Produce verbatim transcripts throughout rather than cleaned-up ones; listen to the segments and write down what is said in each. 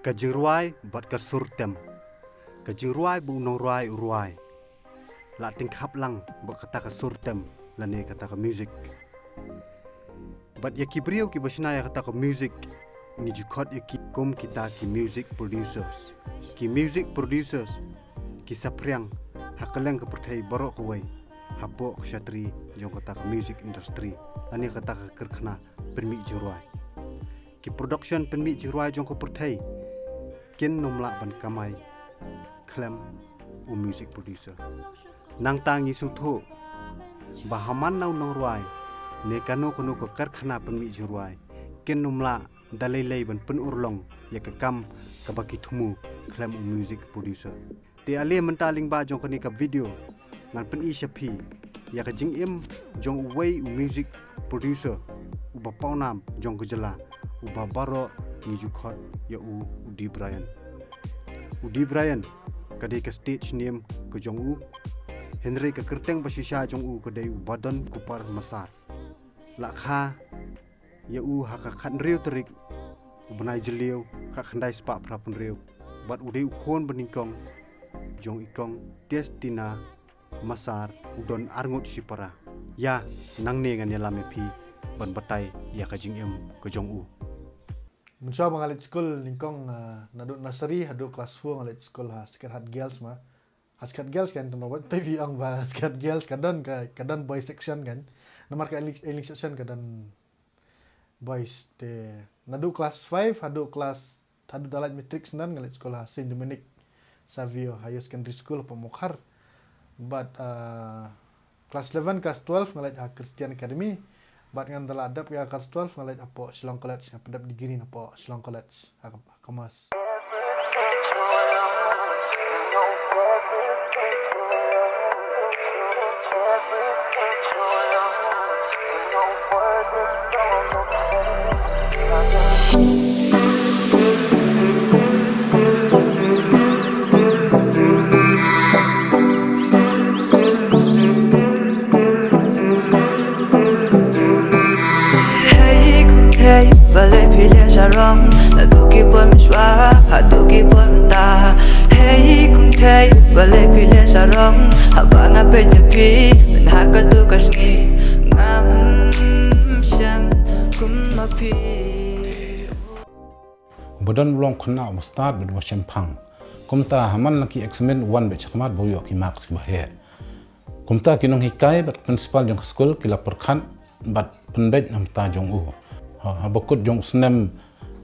Ka jingrwai bad ka sur tem. Ka jingrwai ba u nongrwai u rwai la tyngkhap lang bad kata ka sur tem lane kata ka music. Bad ïa ki briew kiba shna ïa kata ka music, ngi ju khot ïa ki kum kita ki music producers. Ki music producers ki saphriang ha kylleng ka pyrthei baroh kawei hapoh ka shatri jong kata ka music industry lane kata ka karkhana pynmih jingrwai. Ki production pynmih jingrwai jong ka pyrthei kin nym lah ban kamai khlem u music producer. Nangta ngi sngewthuh ba ha man na u nongrwai ne kano kano ka karkhana pynmih jingrwai kin nym lah da lei lei ban pynurlong ïa ka kam kaba ki thmu khlem u music producer. Te ale mynta lyngba jong kane ka video ngan pyni sha phi ïa ka jingim jong uwei u music producer uba pawnam jong ka jylla, uba baroh ngi ju khot ïa u u Dee Bryant. U Dee Bryant ka dei ka stage name ka jong u, hynrei ka kyrteng ba shisha jong u ka dei u Badon Kupar Massar. La kha ïa u ha ka khathynriew tarik u bnai Jylliew, ka khyndai spah phra phew hynriew, bad u dei u khun ba nyngkong jong i kong Testina Massar, u don arngut shipara. Ïa, nangne ngan ïalam ïa phi ban batai ïa ka jingim ka jong u. Mynshuwa ba nga leit skul nyngkong, ah, naduh nursery haduh class four nga leit skul ha Sacred Heart Girls ma. Ha Sacred Girls kan, tang ba wat phi ong ba Sacred Girls ka don, ka, ka don boys section kan. Namar ka Early, Early Section ka don boys. Te naduh class five haduh class, haduh da lait matric syndon nga leit skul ha Saint Dominic Savio Higher Secondary School hapoh Mawkhar. Bad, ah, class eleven, class twelve nga leit ha Christian Academy. Bad ngan da la dep ïa class twelve nga leit hapoh Shillong College, nga pyndep degree hapoh Shillong College ha, ha Commerce. Hei kumthei, balei phi leh sarong? Naduh ki por mynshuwa haduh ki por mynta. Hei kumthei, balei phi leh sarong? Haba nga peit ïa phi, mynta ha kato ka sngi ngam shem kum ma phi. Uba don u long khynnah uba stad bad uba shemphang. Kumta ha man la ki eksamin u wan beit shakhmat ba u ïoh ki marks kiba heh. Kumta ki nonghikai bad principal jong ka skul ki la pyrkhat bad pynbeit na bynta jong u. Ha, haba kut jong u snem,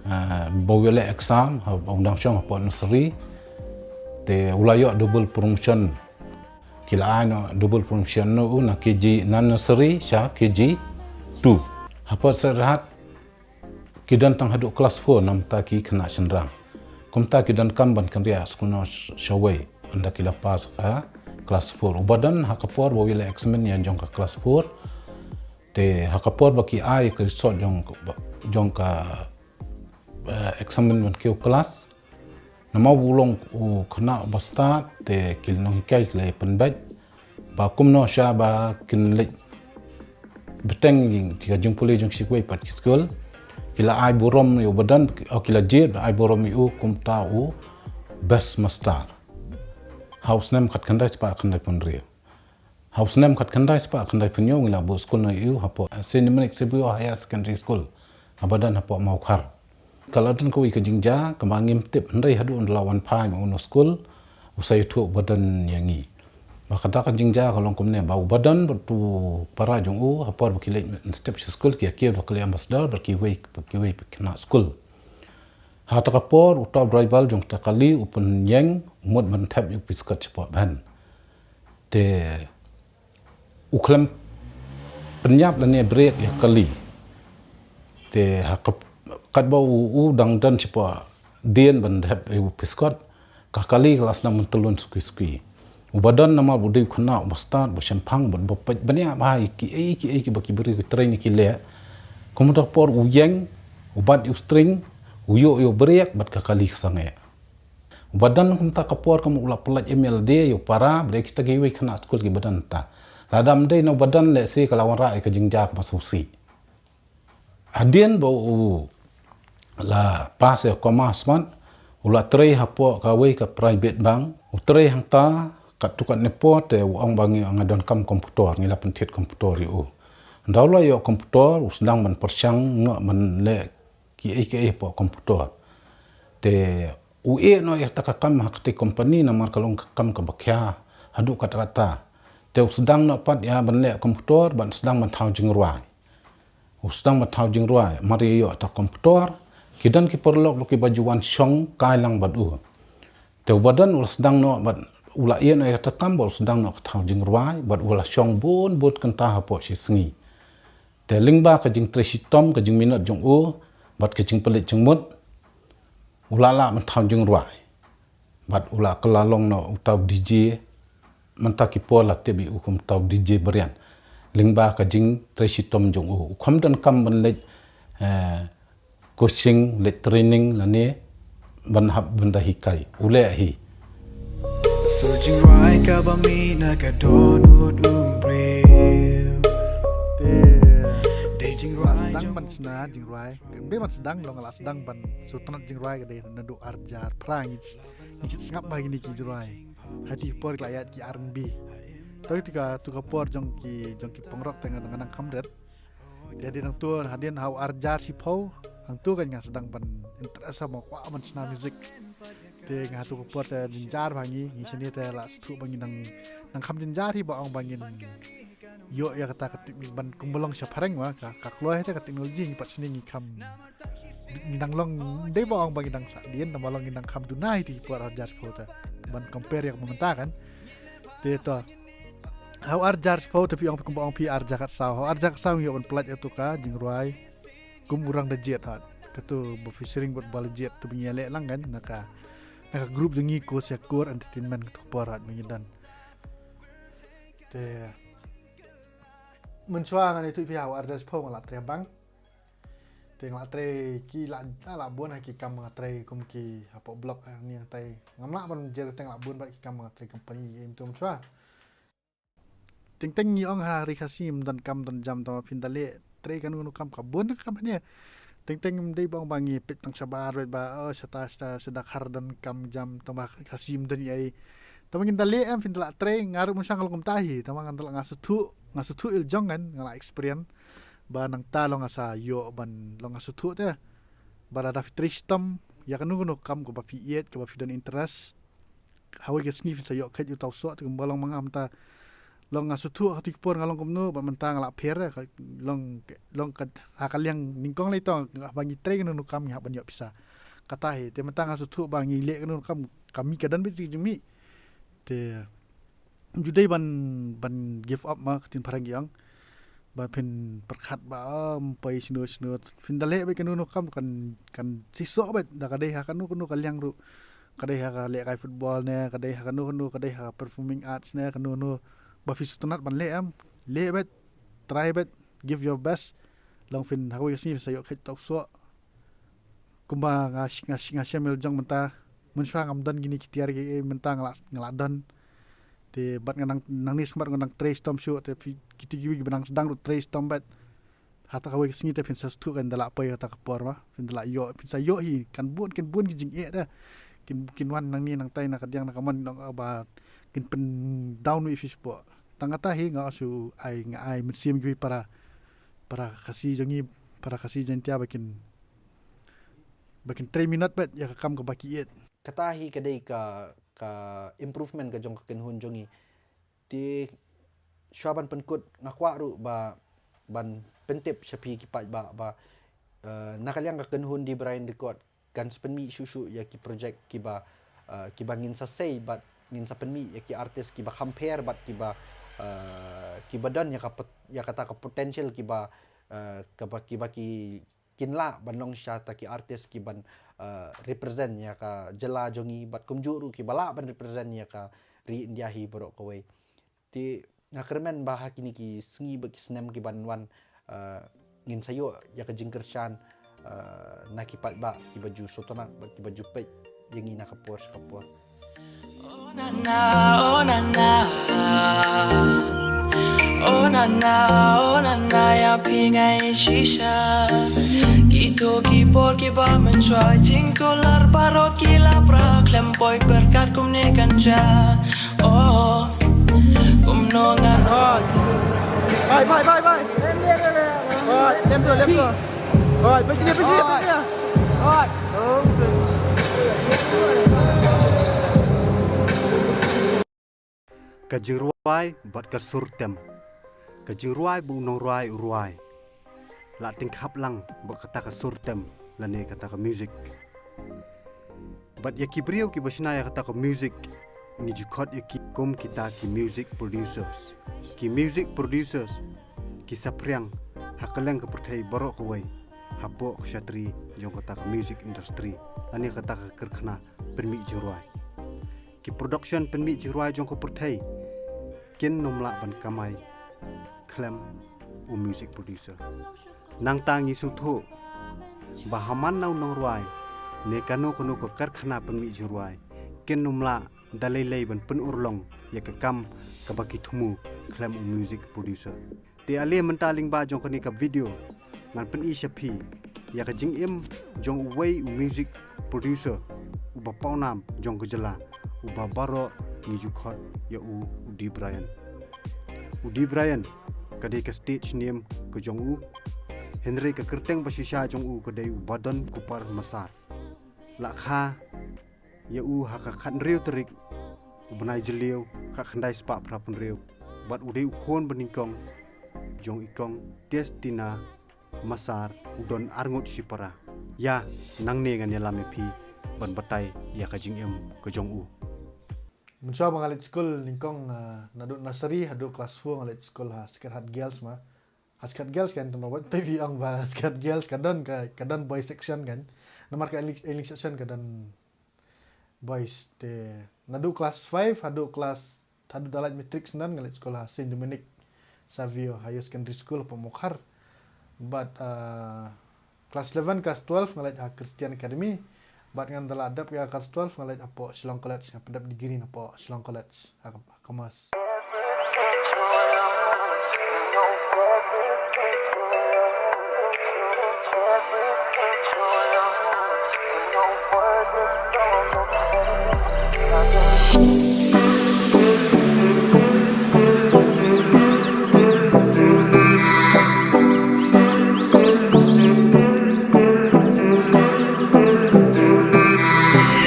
ah, ba u ïaleh exam, ha, ba u dang shong hapoh nursery, te u la ïoh double promotion. Ki la ai noh double promotion noh u na K G, na nursery sha K G two. Hapoh Sacred Heart ki don tang haduh class four na bynta ki khynnah shynrang. Kumta ki donkam ban kynriah skul noh sh-, shawei ynda ki la pass, ah, class four. Uba don ha ka por ba u ïaleh examin ïa jong ka class four. Te ha ka por ba ki ai ka result jong, jong ka, eh, examin ban kiew class. Namar u long u khynnah uba stad te ki nonghikai ki la pynbeit ba kumno sha ba kin leit bteng ïa ka jingpule jong shi kwei pat ki skul. Ki la ai burom ïa u Badon, oh, ki la jied ai burom ïa u kumta u best master ha u snem khatkhyndai spah khyndai phew hynriew. Ha u snem khatkhyndai spah khyndai phew hynñiew ngi la buh skul noh ïa u hapoh Saint Dominic Savio Higher Secondary School, ha Badon hapoh Mawkhar. Ka la don kawei ka jingjia kaba ngim tip hynrei haduh ynda la wan phai ma u na skul u sa ïathuh u Badon ïa ngi. Ba kata ka jingjia ka long kumne ba u Badon bad u para jong u ha por ba ki leit mynstep sha skul ki ïa kiew da ka kali ambassador bad kiwei kiwei ki khynnah skul. Ha kata ka por u top driver jong kata ka kali u pynïeng u mut ban thep ïa u phi skot shapoh ban. Te u khlem pynïap lane brake ïa ka kali. Te ha ka, katba u, u dang don shapoh dien ban thep ïa u phi skot, ka kali ka la sdang ban tyllun suki suki. U Badon namar ba u dei u khynnah uba stad, uba shemphang, uba, uba peit bniah bha ïa kiei kiei kiba ki briew ki train ïa ki leh. Kumta ka por u ïeng, u bat ïa u steering, u ïoh ïa u brake bad ka kali ka sangeh. U Badon kumta ka por kumta u la pyllait ïa lade ïa u para bad ïa kita kiwei khynnah skul kiba don ta. Lada ym dei na u Badon lehse ka la wanrah ïa ka jingjia kaba sngewsih. Hadien ba u la pass ïa ka commerce pat, U la trei hapoh kawei ka private bank. U trei hangta katto katne por te u ong ba ngi nga donkam komputor, ngi la pynthied komputor ïa u. Haba u la ïoh komputor, u sdang ban pyrshang noh ban leh kiei kiei hapoh komputor. Te u ïeh noh ïa kata ka kam ha katei ka company namar ka long ka kam kaba khia haduh katta katta. Te u sdang noh pat ïa ban leh komputor, ban sdang ban thaw jingrwai. U sdang ban thaw jingrwai, mar ïa ïoh kata komputor, ki don ki paralok ruh kiba ju wan shong kai lang bad u. Te uba don u la sdang noh bad u la ïeh noh ïa kata ka kam bad u sdang noh ka thaw jingrwai, bad u la shong bun bun kynta hapoh shi sngi. Te lyngba ka jingtrei shitom, ka jingminot jong u bad ka jingpynleit jingmut, u la lah ban thaw jingrwai. Bad u la kylla long noh uta u DJ, mynta ki por la tip ïa u kum uta u DJ Brian. Lyngba ka jingtrei shitom jong u, u kham donkam ban leit, eh, coaching, leit training lane ban hap ban da hikai. U leh hi. Sa jingrwai kaba mih na ka dohnud u briew. Te dei jingrwai sdang ban shna jingrwai. Kan dei ban sdang, long la sdang ban sngewtynnat jingrwai ka dei naduh ar hajar phra ngi, ngi sngap ba kine ki jingrwai. Ha kiti ki por ki la ïaid ki R and B. Te kata ka, kata ka por jong ki, jong ki punk rock te nga, nga nang kham rit. Te hadien hangto, hadien ha u ar hajar shiphew, hangto kan nga sdang ban interest ha, ma kwah ban shna music. Te nga ha kata ka por te jynjar ba ngi, ngi shane te la sngewthuh ba ngi nang, nang kham jynjar hi ba ong ba ngin ïoh ïa kata ka teknik ban kumba long shaphrang ma ka, ka kloi te ka teknoloji ngi pat shane ngi kham, ngi nang long, dei ba ong ba ngi nang sah dien, namar long ngi nang kham duna hi te ki por ar hajar shiphew te ban compare ïa ka mynta kan. Te to, ha u ar hajar shiphew te phi ong phi kumba ong phi ar hajar khatsaw, ha u ar hajar khatsaw ngi ïoh ban pynlait ïa kata ka jingrwai kum u Rang Da Jied ha. Kata ba featuring bad Ba La Jied te ba ngi ïaleh lang kan na ka, na ka group jong ngi Ko Siakur Entertainment, kata ka por ha ba ngi don. Te mynshuwa ngan ïathuh ïa phi, ha u ar hajar shiphew nga la trei ha bank. Te nga la trei ki la, la, la bun ha ki kam nga trei kum ki hapoh block, eh, ni nga trei. Ngam lah ban jer te nga la bun bad ki kam nga trei company, eh, mynta mynshuwa. Teng teng ngi ong ha ri Khasi ym don kam don jam, tangba phin da leh trei kano kano kam, ka bun ka kam hangne. Teng teng ym dei ba ong ba ngi peit tang shabar beit ba, oh, shata, shata, shata khar don kam jam, tangba Khasi ym don ei. Tangba ngin da leh em, phin da lah trei, nga ruh mynshuwa nga long kumta hi, tangba nga da lah, nga sngewthuh, nga sngewthuh ïa la jong ngan, nga lah experience. Ba nangta long nga sa ïoh ban long, nga sngewthuh te. Ba lada phi trei shitom ïa kano kano kam kaba phi ïeit, kaba phi don interest, ha kawei ka sngi phin sa ïoh kheit ïa uta u soh. Te kumba long ma nga mynta, long nga sngewthuh ha kito ki por nga long kumno, bad mynta nga lah pher, eh, ka long, long ka, ha ka liang nyngkong lei to, haba ngi trei kano kano kam ngi hap ban ïoh pisa. Kata hi, te mynta nga sngewthuh ba ngi leh kano kano kam, ka mih ka don beit ka jingmih. Te ym ju dei ban, ban give up ma ka ktien phareng ki ong. Ba phin pyrkhat ba, ah, ym poi shano shano. Phin da leh beit kano kano kam kan, kan seisoh beit, da ka dei ha kano kano ka liang ruh. Ka dei ha ka lehkai football ne, ka dei ha kano kano, ka dei ha performing arts ne, kano kano. Ba phi sngewtynnat ban leh em, leh beit, try beit, give your best. Long phin ha kawei ka sngi phin sa ïoh kheit uta u soh. Kumba nga sh-, nga sh-, nga shem ïa la jong mynta. Mynshuwa ngam don kine ki tiar kiei, mynta nga lah, nga lah don. Te bad nga nang, nangne sngewbha nga nang trei shitom shuh, te phi, kito kiwei kiba nang sdang ruh trei shitom beit. Ha kata kawei ka sngi te phin sa sngewthuh kan da lah poi ha kata ka por ma. Phin da lah ïoh, phin sa ïoh hi, kan bun, kan bun ki jingeh te. Kin, kin wan nangne nangtai na ka diang na ka mon, nang, ah, ba kin pyndown ïa phi shapoh. Tang kata hi nga shu ai, nga ai mynsiem kiwei para, para Khasi jong ngi, para Khasi Jaiñtia ba kin, ba kin trei minot beit ïa ka kam kaba ki ïeit. Kata hi ka dei ka, ka improvement ka jong ka kynhun jong ngi. Te shuwa ban pynkut nga kwah ruh ba ban pyntip sha phi ki paidbah ba, eh, na ka liang ka kynhun The Brian Record kan sa pynmih shuh shuh ïa ki project kiba, eh, kiba ngin sa sei bad ngin sa pynmih ïa ki artist kiba kham pher bad kiba, eh, kiba don ïa ka pot-, ïa kata ka potential kiba, eh, kaba, kiba ki kin lah ban long shisha kita ki artist kiban, eh, represent ïa ka jylla jong ngi bad kumjuh ruh kiba lah ban represent ïa ka ri India hi baroh kawei. Te nga kyrmen ba ha kine ki sngi bad ki snem kiban wan, eh, ngin sa ïoh ïa ka jingkyrshan, eh, na ki paidbah kiba ju sngewtynnat bad kiba ju peit ïa ngi na ka por sha ka por. Oh na na, oh na na. Oh na na, oh na na, ïa phi nga ïeit shisha. Ito ki por kiba mynshuwa, jingkular baroh ki la pra, khlem poi pyrkhat kumne kan jia. Oh, kumno ngan ot. Bye, bye, bye, bye. Alright, lem tu, lem tu. Alright, pergi sini, pergi sini, pergi sini. Alright. Ka jingrwai bad ka sur tem. Ka jingrwai ba u nongrwai u rwai la tyngkhap lang bad kata ka sur tem lane kata ka music. Bad ïa ki briew kiba shna ïa kata ka music, ngi ju khot ïa ki kum kita ki music producers. Ki music producers ki saphriang ha kylleng ka pyrthei baroh kawei hapoh ka shatri jong kata ka music industry lane kata ka karkhana pynmih jingrwai. Ki production pynmih jingrwai jong ka pyrthei kin nym lah ban kamai khlem u music producer. Nangta ngi sngewthuh ba haman na u nongrwai ne kano kano ka karkhana pynmih jingrwai kin nym lah da lei lei ban pynurlong ïa ka kam kaba ki thmu khlem u music producer. Te ale mynta lyngba jong kane ka video ngan pyni sha phi ïa ka jingim jong uwei u music producer uba pawnam jong ka jylla, uba baroh ngi ju khot ïa u u D Brian. U D Brian ka dei ka stage name ka jong u, hynrei ka kyrteng ba shisha jong u ka dei u Badon Kupar Massar. La kha ïa u ha ka khathynriew tarik u bnai Jylliew, khatkhyndai spah phra phew hynriew. Bad u dei u khun ba nyngkong jong i kong Testina Massar, u don arngut shipara. Ïa, nangne ngan ïalam ïa phi ban batai ïa ka jingim ka jong u. Mynshuwa ba nga leit skul nyngkong, ah, naduh nursery haduh class four nga leit skul ha Sacred Heart Girls ma. Ha Sacred Girls kan, tang ba wat phi ong ba Sacred Girls ka don ka, ka don boys section kan. Namar ka English, English section ka don boys. Te naduh class five haduh class, haduh da lait matric syndon nga leit skul ha Saint Dominic Savio Higher Secondary School hapoh Mawkhar. Bad, ah, class eleven, class twelve nga leit ha Christian Academy. Bad ngan da la dep ïa class twelve nga leit hapoh Shillong College, nga pyndep degree napoh Shillong College ha, ha Commerce.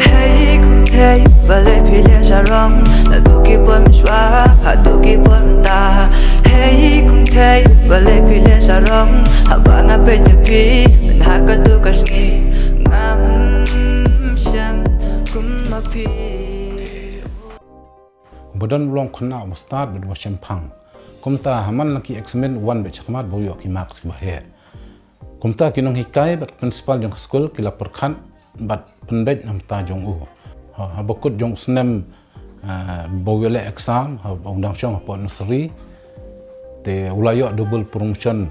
Hei kum thei, balei phi leh sharong, naduh ki por mynshwa haduh ki por mynta. Hei kum thei, balei phi leh sharong, haba nga peit ïa phi, mynta ha katu ka sngi ngam shem kum ma phi. Uba don u long khynnah uba stad bad uba shemphang. Kumta ha man la ki eksamin u wan beit shakhmat ba u ïoh ki marks kiba heh. Kumta ki nonghikai bad principal jong ka skul ki la pyrkhat bad pynbeit na bynta jong u. Ha, haba kut jong u snem, ah, ba u ïoh leh exam, haba u dang shong hapoh nursery, te u la ïoh double promotion.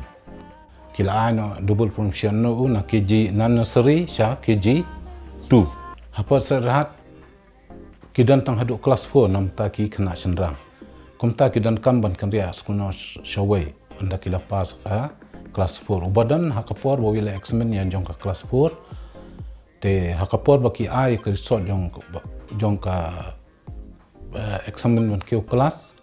Ki la ai noh double promotion noh u na K G, na nursery sha K G two. Hapoh Sacred Heart ki don tang haduh class four na bynta ki khynnah shynrang. Kumta ki donkam ban kynriah skul noh sh-, shawei, ynda ki la pass ka class four. Uba don ha ka por ba u ïaleh examin ïa jong ka class four. Te ha ka por ba ki ai ka result jong, jong ka, eh, examin ban kiew class.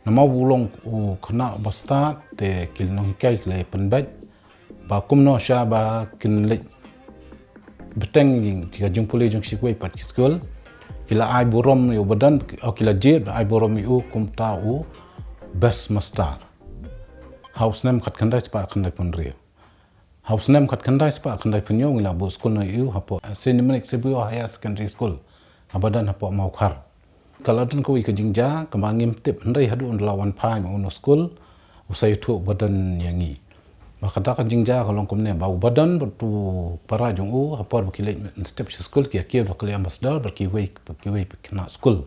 Namar u long u khynnah uba stad, te ki nonghikai ki la pynbeit ba kumno sha ba kin leit bteng ïa ka jingpule jong ki kiwei pat ki skul. Ki la ai burom ïa u ba don, oh, ki la jied ai burom ïa u kumta u best master. Ha u snem khatkhyndai spah khyndai phew hynriew. Ha u snem khatkhyndai spah khyndai phew hynñiew ngi la buh skul noh ïa u hapoh Saint Dominic Savio Higher Secondary School, haba don hapoh Mawkhar. Ka la don kawei ka jingjia kaba ngim tip hynrei haduh ynda la wan phai ma u na skul, u sa ïathuh u ba don ïa ngi. Ba kata ka jingjia ka long kumne, ba u ba don bad u para jong u, ha por ba ki leit mynstep sha skul, ki ïa kiew da ka kali ambassador bad kiwei, kiwei ki khynnah skul.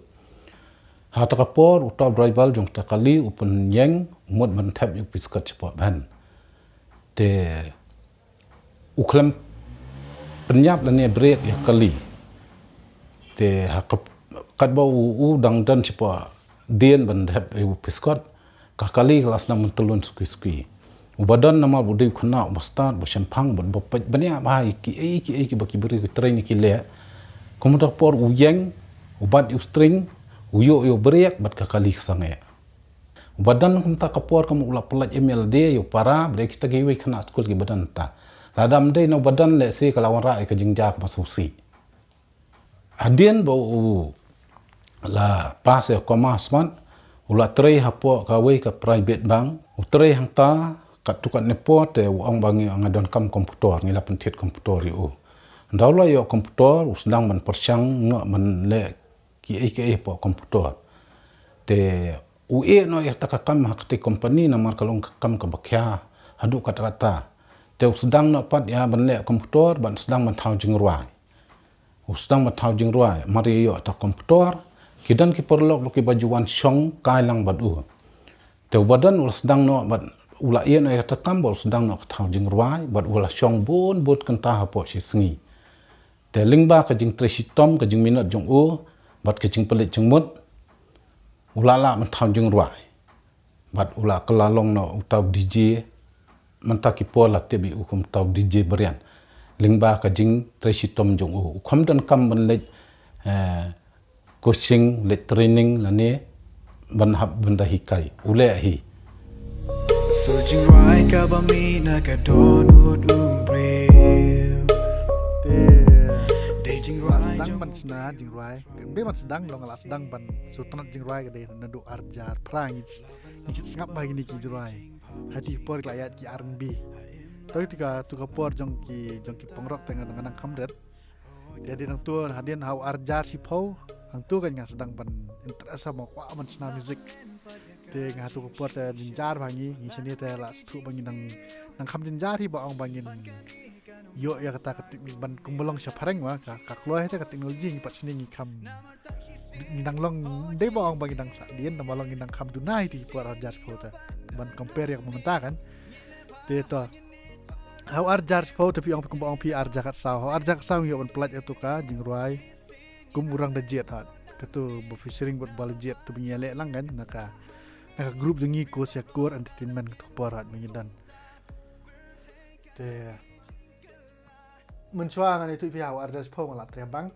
Ha kata ka por u top rival jong kata ka kali u pynïeng, u mut ban thep ïa u piskot shapoh bhen. Te u khlem pynïap lane break ïa ka kali. Te ha ka, katba u, u dang don shapoh dien ban thep ïa u piskot, ka kali ka la sdang ban tyllun suki suki. Uba don namar u dei u khynnah uba stad, uba shemphang, uba, uba peit bniah bha ïa kiei kiei kiba ki briew ki trai ne ki leh. Kumta por u ïeng, u bat ïa u string, u ïoh ïa u brek bad ka kali ka sangeh. Uba don kumta ka por ka mut u la pyllait ïa lade, ïa u para, bad ïa kita kiwei khynnah skul kiba don ta. Lada ym dei na uba don lehse ka la wanrah ïa ka jingjia kaba sngewsih. Hadien ba u la pass ïa commerce, u la trei hapoh kawei ka private bank, u trei hangta katto katne por te u ong ba ngi nga donkam computer, ngi la pynthied computer ïa u. Haba u la ïoh computer, u sdang ban pyrshang noh ban leh kiei kiei hapoh computer. Te u ïeh noh ïa kata ka kam ha katei ka company namar ka long ka kam kaba khia haduh katta katta. Te u sdang noh pat ïa ban leh computer bad sdang ban thaw jingrwai. U sdang ban thaw jingrwai, mar ïa ïoh kata ka computer, ki don ki paralok ruh kiba ju wan shong kai lang bad u. Te uba don u la sdang noh bad u la ïeh noh ïa kata ka kam bad u sdang noh ka thaw jingrwai bad u la shong bun bun kynta hapoh shi sngi. Te lyngba ka jingtrei shitom, ka jingminot jong u bad ka jingpynleit jingmut, u la lah ban thaw jingrwai. Bad u la kylla long noh uta u DJ, mynta ki por la tip ïa u kum uta u DJ Brian. Lyngba ka jingtrei shitom jong u, u kham donkam ban leit, eh, coaching, leit training lane ban hap ban da hikai. U leh hi. Sa jingrwai kaba mih na ka dohnud u briew. Te dei jingrwai, sdang ban shna jingrwai. Ym dei ban sdang, long la sdang ban sngewtynnat jingrwai ka dei naduh ar hajar phra, ngi sngap bha kine ki jingrwai. Ha kito ki por ki la ïaid ki R and B. Te kito ka, kito ka por jong ki, jong ki punk rock te nga, nga nang kham rit. Te hadien hangto, hadien ha u ar hajar shiphew, hangto kan nga sdang ban interest ha, nga kwah ban shna music. Te nga ha kito ka por te jynjar bha ngi, ngi shane te la sdang ba ngi nang, nang kham jynjar hi ba ong ba ngin ïoh ïa kata ka teknik ban kumba long sha phareng, wa ka, ka kloi te ka technology, ngi pat shane ngi kham, ngi nang long, dei ba ong ba ngi nang sah dien, namar long ngi nang kham duna hi te ki por ar hajar shiphew te ban compare ïa ka mynta kan. Te to, ha u ar hajar shiphew te phi ong phi kumba ong phi ar hajar khatsaw, ha u ar hajar khatsaw ngi ïoh ban pyllait ïa kata ka jingrwai kum u Rang Da Jied, ha kato ba featuring bad Ba La Jied, to ba ngi ïaleh lang kan na ka, na ka group jong ngi ko Syakur Entertainment, kato ka por ha ba ngi don. Te mynshuwa ngan ïathuh phi, ha u ar hajar shiphew nga la trei ha bank.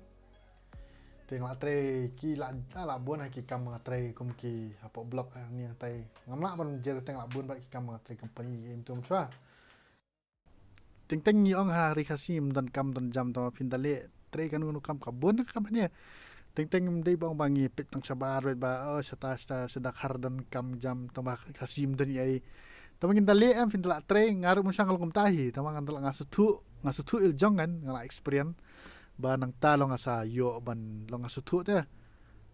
Te nga la trei ki la, la, la bun ha ki kam nga trei kum ki hapoh block, eh, ni hangtai. Ngam lah ban jer te nga la bun bad ki kam nga trei company, em, to mynshuwa. Teng teng ngi ong ha ri Khasi ym don kam don jam, tangba phin da leh trei kano kano kam, ka bun ka kam hangne. Teng teng ym dei ba ong ba ngi peit tang shabar beit ba, oh, shata shata shata khar don kam jam, tangba Khasi ym don ei. Tangba ngin da leh em, phin da la trei, nga ruh mynshuwa nga long kumta hi, tangba nga da la, nga sngewthuh, nga sngewthuh ïa la jong ngan, nga la experience. Ba nangta long nga sa ïoh ban long nga sngewthuh te.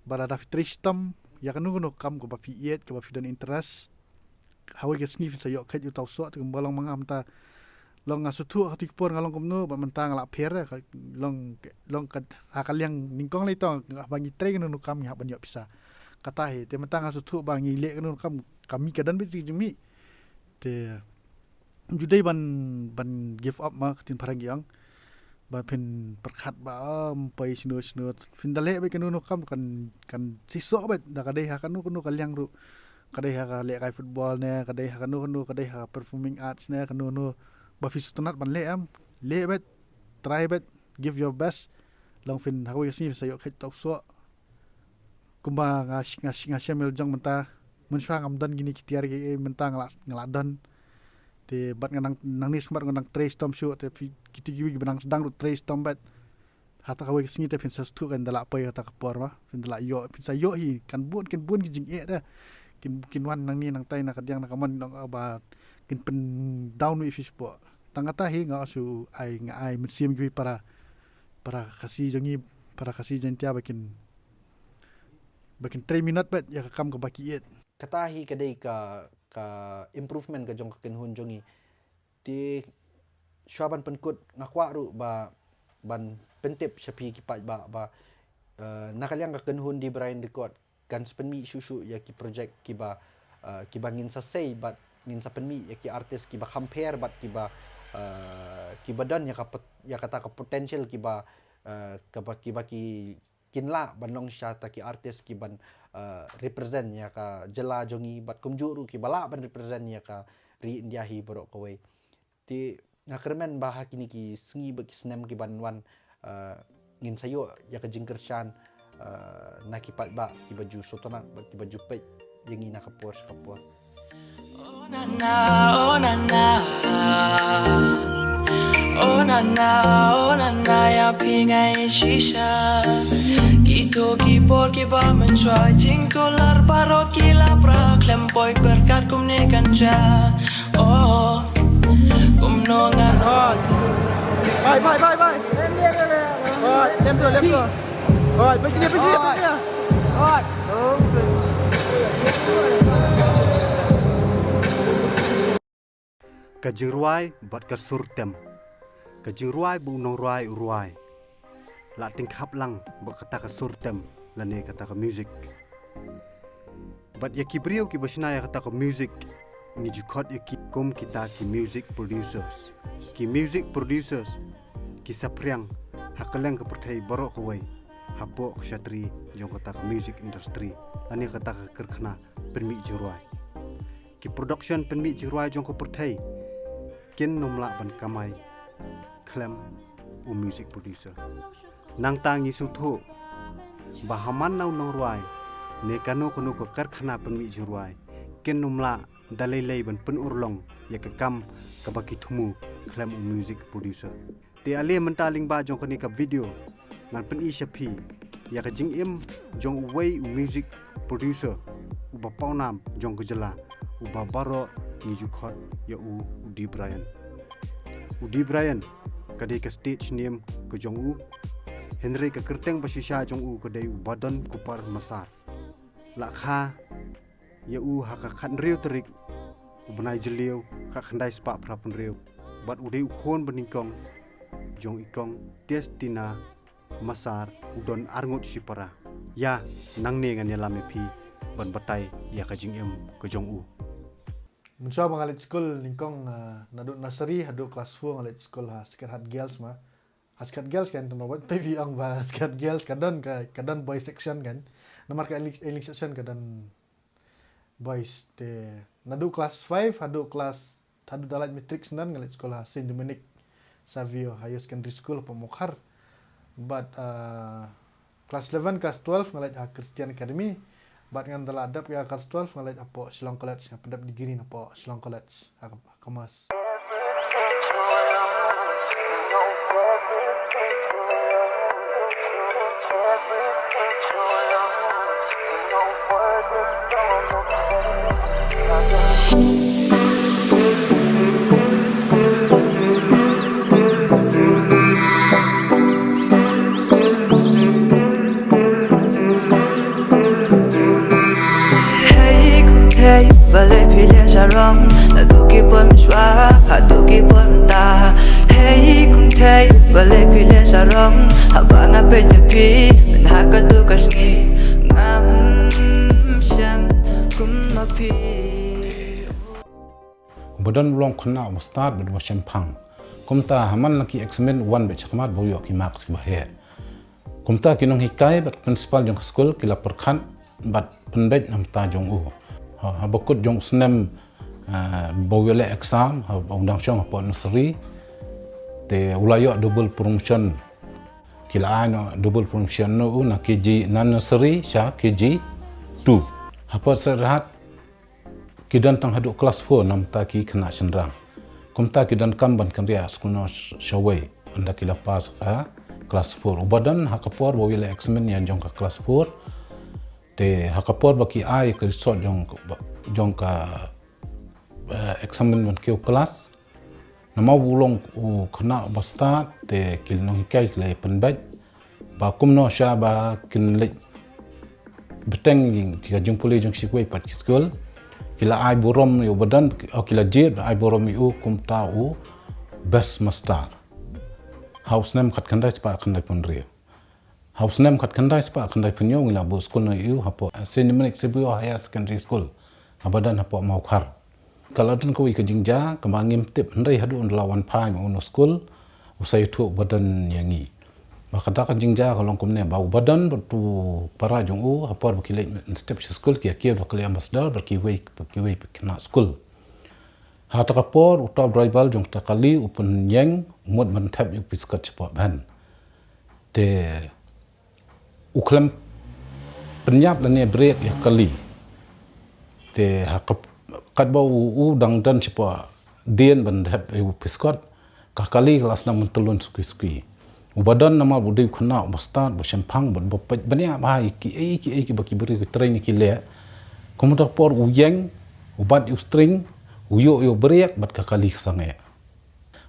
Ba lada phi trei shitom ïa kano kano kam kaba phi ïeit, kaba phi don interest, ha kawei ka sngi phin sa ïoh kheit ïa uta u soh. Te kumba long ma nga mynta, long nga sngewthuh ha kito ki por nga long kumno, bad mynta nga la pher, ka long, long ka, ha ka liang nyngkong lei to, ba ngi trei kano kano kam ngi hap ban ïoh pisa. Kata hi, te mynta nga sngewthuh ba ngi leh kano kano kam, ka mih ka don beit ka jingmih. Te ym ju dei ban, ban give up, ma ka ktien phareng ki ong. Ba phin pyrkhat ba, ah, ym poi shano shano. Phin da leh beit kano kano kam kan, kan shisha beit, da ka dei ha kano kano ka liang ruh. Ka dei ha ka lehkai football ne, ka dei ha kano kano, ka dei ha performing arts ne, kano kano. Ba phi sngewtynnat ban leh em, leh beit, try beit, give your best. Long phin ha kawei ka sngi phin sa ïoh kheit uta u soh. Kumba nga sh-, nga sh-, nga shem ïa la jong mynta, mynshuwa ngam don kine ki tiar kiei, mynta nga la, nga la don. Te bad nga nang, nangne sngewbha nga nang trei shitom shuh, te phi, kito kiwei kiba nang sdang ruh trei shitom beit. Ha kata kawei ka sngi te phin sa sngewthuh kan da lah poi ha kata ka por, ma phin da lah ïoh, phin sa ïoh hi, kan bun, kan bun ki jingeh te. Kin, kin wan nangne nangtai na kadiang na kamon, nong, ah, ba kin pyndown ïa phi shapoh. Tang kata hi nga shu ai, nga ai mynsiem kiwei para, para Khasi jong ngi, para Khasi Jaiñtia ba kin, ba kin trei minot beit ïa ka kam kaba ki ïeit. Kata hi ka dei ka, ka improvement ka jong ka kynhun jong ngi. Te shuwa ban pynkut nga kwah ruh ba, ban pyntip sha phi ki paidbah ba, eh, na ka liang ka kynhun The Brian Record kan sa pynmih shuh shuh ïa ki project kiba, eh, kiba ngin sa sei bad ngin sa pynmih ïa ki artist kiba kham pher bad kiba, eh, kiba don ïa ka pot-, ïa kata ka potential kiba, eh, kaba, kiba ki kin lah ban long sha kata ki artist kiban, eh, represent ïa ka jylla jong ngi bad kumjuh ruh kiba lah ban represent ïa ka, ri India hi baroh kawei. Te nga kyrmen ba ha kine ki sngi bad ki snem ki ban wan, eh, ngin sa ïoh ïa ka jingkyrshan, eh, na ki paidbah kiba ju sngewtynnat bad kiba ju peit ïa ngi na ka por sha ka por. Oh na na, oh na na. Oh na na, oh na na, ïa phi nga ïeit shisha. Kito ki por kiba mynshuwa, jingkular baroh ki la pra, khlem poi pyrkhat kumne kan jia. Oh, kumno ngan. Bye, bye, bye, bye. Alright, left go, left go. Alright, bye, bye, bye, bye. Alright. Ka jingrwai bad ka sur tem. Ka jingrwai ba u nongrwai u rwai, la tyngkhap lang bad kata ka sur tem lane kata ka music. Bad ïa ki briew kiba shna ïa kata ka music, ngi ju khot ïa ki kum kita ki music producers. Ki music producers ki saphriang ha kylleng ka pyrthei baroh kawei hapoh ka shatri jong kata ka music industry lane kata ka karkhana pynmih jingrwai. Ki production pynmih jingrwai jong ka pyrthei kin nym lah ban kamai khlem u music producer. Nangta ngi sngewthuh ba ha man na u nongrwai ne kano kano ka karkhana pynmih jingrwai kin nym lah da lei lei ban pynurlong ïa ka kam kaba ki thmu khlem u music producer. Te ale mynta lyngba jong kane ka video ngan pyni sha phi ïa ka jingim jong uwei u music producer uba pawnam jong ka jylla, uba baroh ngi ju khot ïa u u D Brian. U D Brian ka dei ka stage name ka jong u, hynrei ka kyrteng ba shisha jong u ka dei u Badon Kupar Massar. La kha ïa u ha ka khathynriew tarik u bnai Jylliew, khatkhyndai spah phra phew hynriew. Bad u dei u khun ba nyngkong jong i kong Testina Massar, u don arngut shipara. Ïa, nangne ngan ïalam ïa phi ban batai ïa ka jingim ka jong u. Mynshuwa ba nga leit skul nyngkong, ah, naduh nursery haduh class four nga leit skul ha Sacred Heart Girls ma. Ha Sacred Girls kan, tang ba wat phi ong ba Sacred Girls ka don, ka, ka don boys section kan. Namar ka English, English section ka don boys. Te naduh class five haduh class, haduh da lait matric syndon nga leit skul ha Saint Dominic Savio Higher Secondary School hapoh Mawkhar. Bad, ah, class eleven, class twelve nga leit ha Christian Academy. Bad ngan da la dep ïa class twelve nga leit hapoh Shillong College, nga pyndep degree hapoh Shillong College ha, ha Commerce. Hey, kum thei, balei phi leh sarong, naduh ki por mynshuwa haduh ki por mynta. Hey, kum thei, balei phi leh sarong, haba nga peit ïa phi, mynta ha katu ka sngi, ngam shem kum ma phi. U Badon u long u khynnah uba stad bad uba shemphang. Kumta ha man la ki eksamin u wan beit shakhmat ba u ïoh ki marks kiba heh. Kumta ki nonghikai bad principal jong ka skul ki la pyrkhat bad pynbeit na bynta jong u. Ha, haba kut jong u snem, ah, ba u ïaleh exam, haba u dang shong hapoh nursery, te u la ïoh double promotion. Ki la ai noh double promotion noh u na K G, na nursery sha K G two. Hapoh Sacred Heart ki don tang haduh class four na bynta ki khynnah shynrang. Kumta ki donkam ban kynriah skul noh sh-, shawei ynda ki la pass, ah, class four. U Badon ha ka por ba u ïaleh examin ïa jong ka class four, te ha ka por ba ki ai ka result jong, jong ka, eh, examin ban kiew class, namar u long u khynnah uba stad, te ki nonghikai ki la pynbeit ba kumno sha ba kin leit bteng ïa ka jingpule jong shi kwei pat ki skul. Ki la ai burom ïa u Badon, oh, ki la jied ai burom ïa u kumta u best master. Ha u snem khatkhyndai spah khyndai phew hynriew. Ha u snem khatkhyndai spah khyndai phew hynñiew ngi la buh skul noh ïa u hapoh, eh, Saint Dominic Savio Higher Secondary School, ha Badon hapoh Mawkhar. Ka la don kawei ka jingjia kaba ngim tip, hynrei haduh ynda la wan phai ma u na skul, u sa ïathuh u Badon ïa ngi. Ba kata ka jingjia ka long kumne, ba u Badon bad u para jong u, ha por ba ki leit mynstep sha skul, ki ïa kiew da ka lei ambassador bad kiwei, kiwei ki khynnah skul. Ha kata ka por, uta u driver jong kata ka kali u pynïeng, u mut ban thep ïa u phi Scott shapoh ban. Te u khlem pynïap lane brake ïa ka kali. Te ha ka, katba u, u dang don shapoh dien ban thep ïa u phi Scott, ka kali ka la sdang ban tyllun suki suki. U ba don namar u dei u khynnah u ba stad, u ba shemphang, u ba, u ba peit bniah bha ïa kiei kiei kiba ki briew ki train ki leh. Kumta ka por u ïeng, u bat ïa u steering, u ïoh ïa u brake, bad ka kali ka sangeh.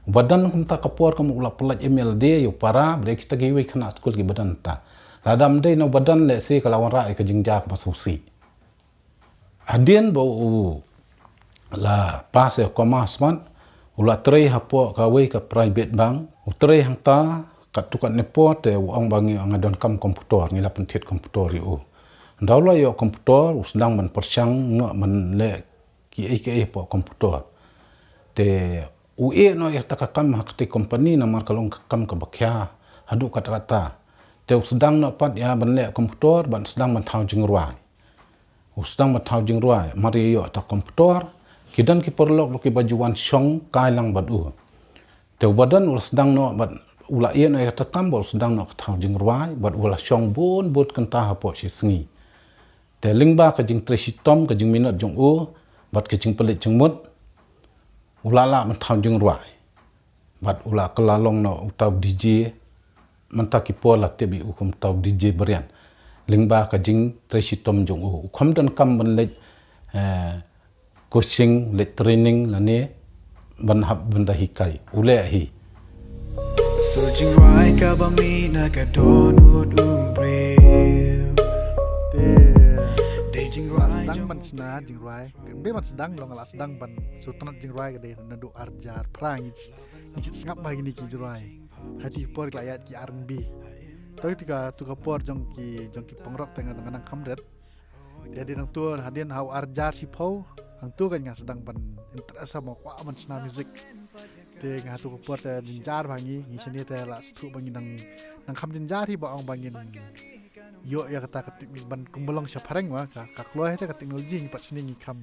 U ba don kumta ka por kumta u la pyllait ïa u lade, ïa u para, bad ïa kita kiwei khynnah skul kiba don ta. Lada ym dei na u ba don lehse ka la wanrah ïa ka jingjia kaba sngewsih. Hadien ba u la pass ïa u commerce, u la trei hapoh kawei ka private bank, u trei hangta, katto katne por te u ong ba ngi, nga donkam computer, ngi la pynthied computer ïa u. Haba u la ïoh computer, u sdang ban pyrshang noh ban leh kiei kiei hapoh computer. Te u ïeh noh ïa kata ka kam ha kata ka company namar ka long ka kam kaba khia haduh katta katta. Te u sdang noh pat ïa ban leh computer, ban sdang ban thaw jingrwai. U sdang ban thaw jingrwai, mar ïa ïoh kata ka computer, ki don ki paralok ruh kiba ju wan shong kai lang bad u. Te u ba don u la sdang noh bad u la ïeh noh ïa kata ka kam bad u sdang noh ka thaw jingrwai, bad u la shong bun bun kynta hapoh shi sngi. Te lyngba ka jingtrei shitom, ka jingminot jong u, bad ka jingpynleit jingmut, u la lah ban thaw jingrwai. Bad u la kylla long noh uta u DJ, mynta ki por la tip ïa u kum uta u DJ Brian. Lyngba ka jingtrei shitom jong u. U kham donkam ban leit, eh, coaching, leit training lane ban hap ban da hikai. U leh hi. Sa jingrwai kaba mih na ka dohnud u briew. Te dei jingrwai sdang ban shna jingrwai. Dei ban sdang, long la sdang ban sngewtynnat jingrwai ka dei naduh ar hajar phra ngi, ngi sngap ba kine ki jingrwai. Ha kata ka por ki la ïaid ki R and B. Te kata ka, kata ka por jong ki, jong ki pangrok te nga dang nang kham rit. Te hadien hangto, hadien ha u ar hajar shiphew, hangto kan nga sdang ban interest ha, ba nga kwah ban shna music. Te nga ha kata ka por te jynjar bha ngi, ngi shane te la sdang ba ngi nang, nang kham jynjar hi ba ong ba ngin ïoh ïa kata ka tip ban kumba long sha phareng wa, ka, ka kloi te ka technology ngi pat shane ngi kham,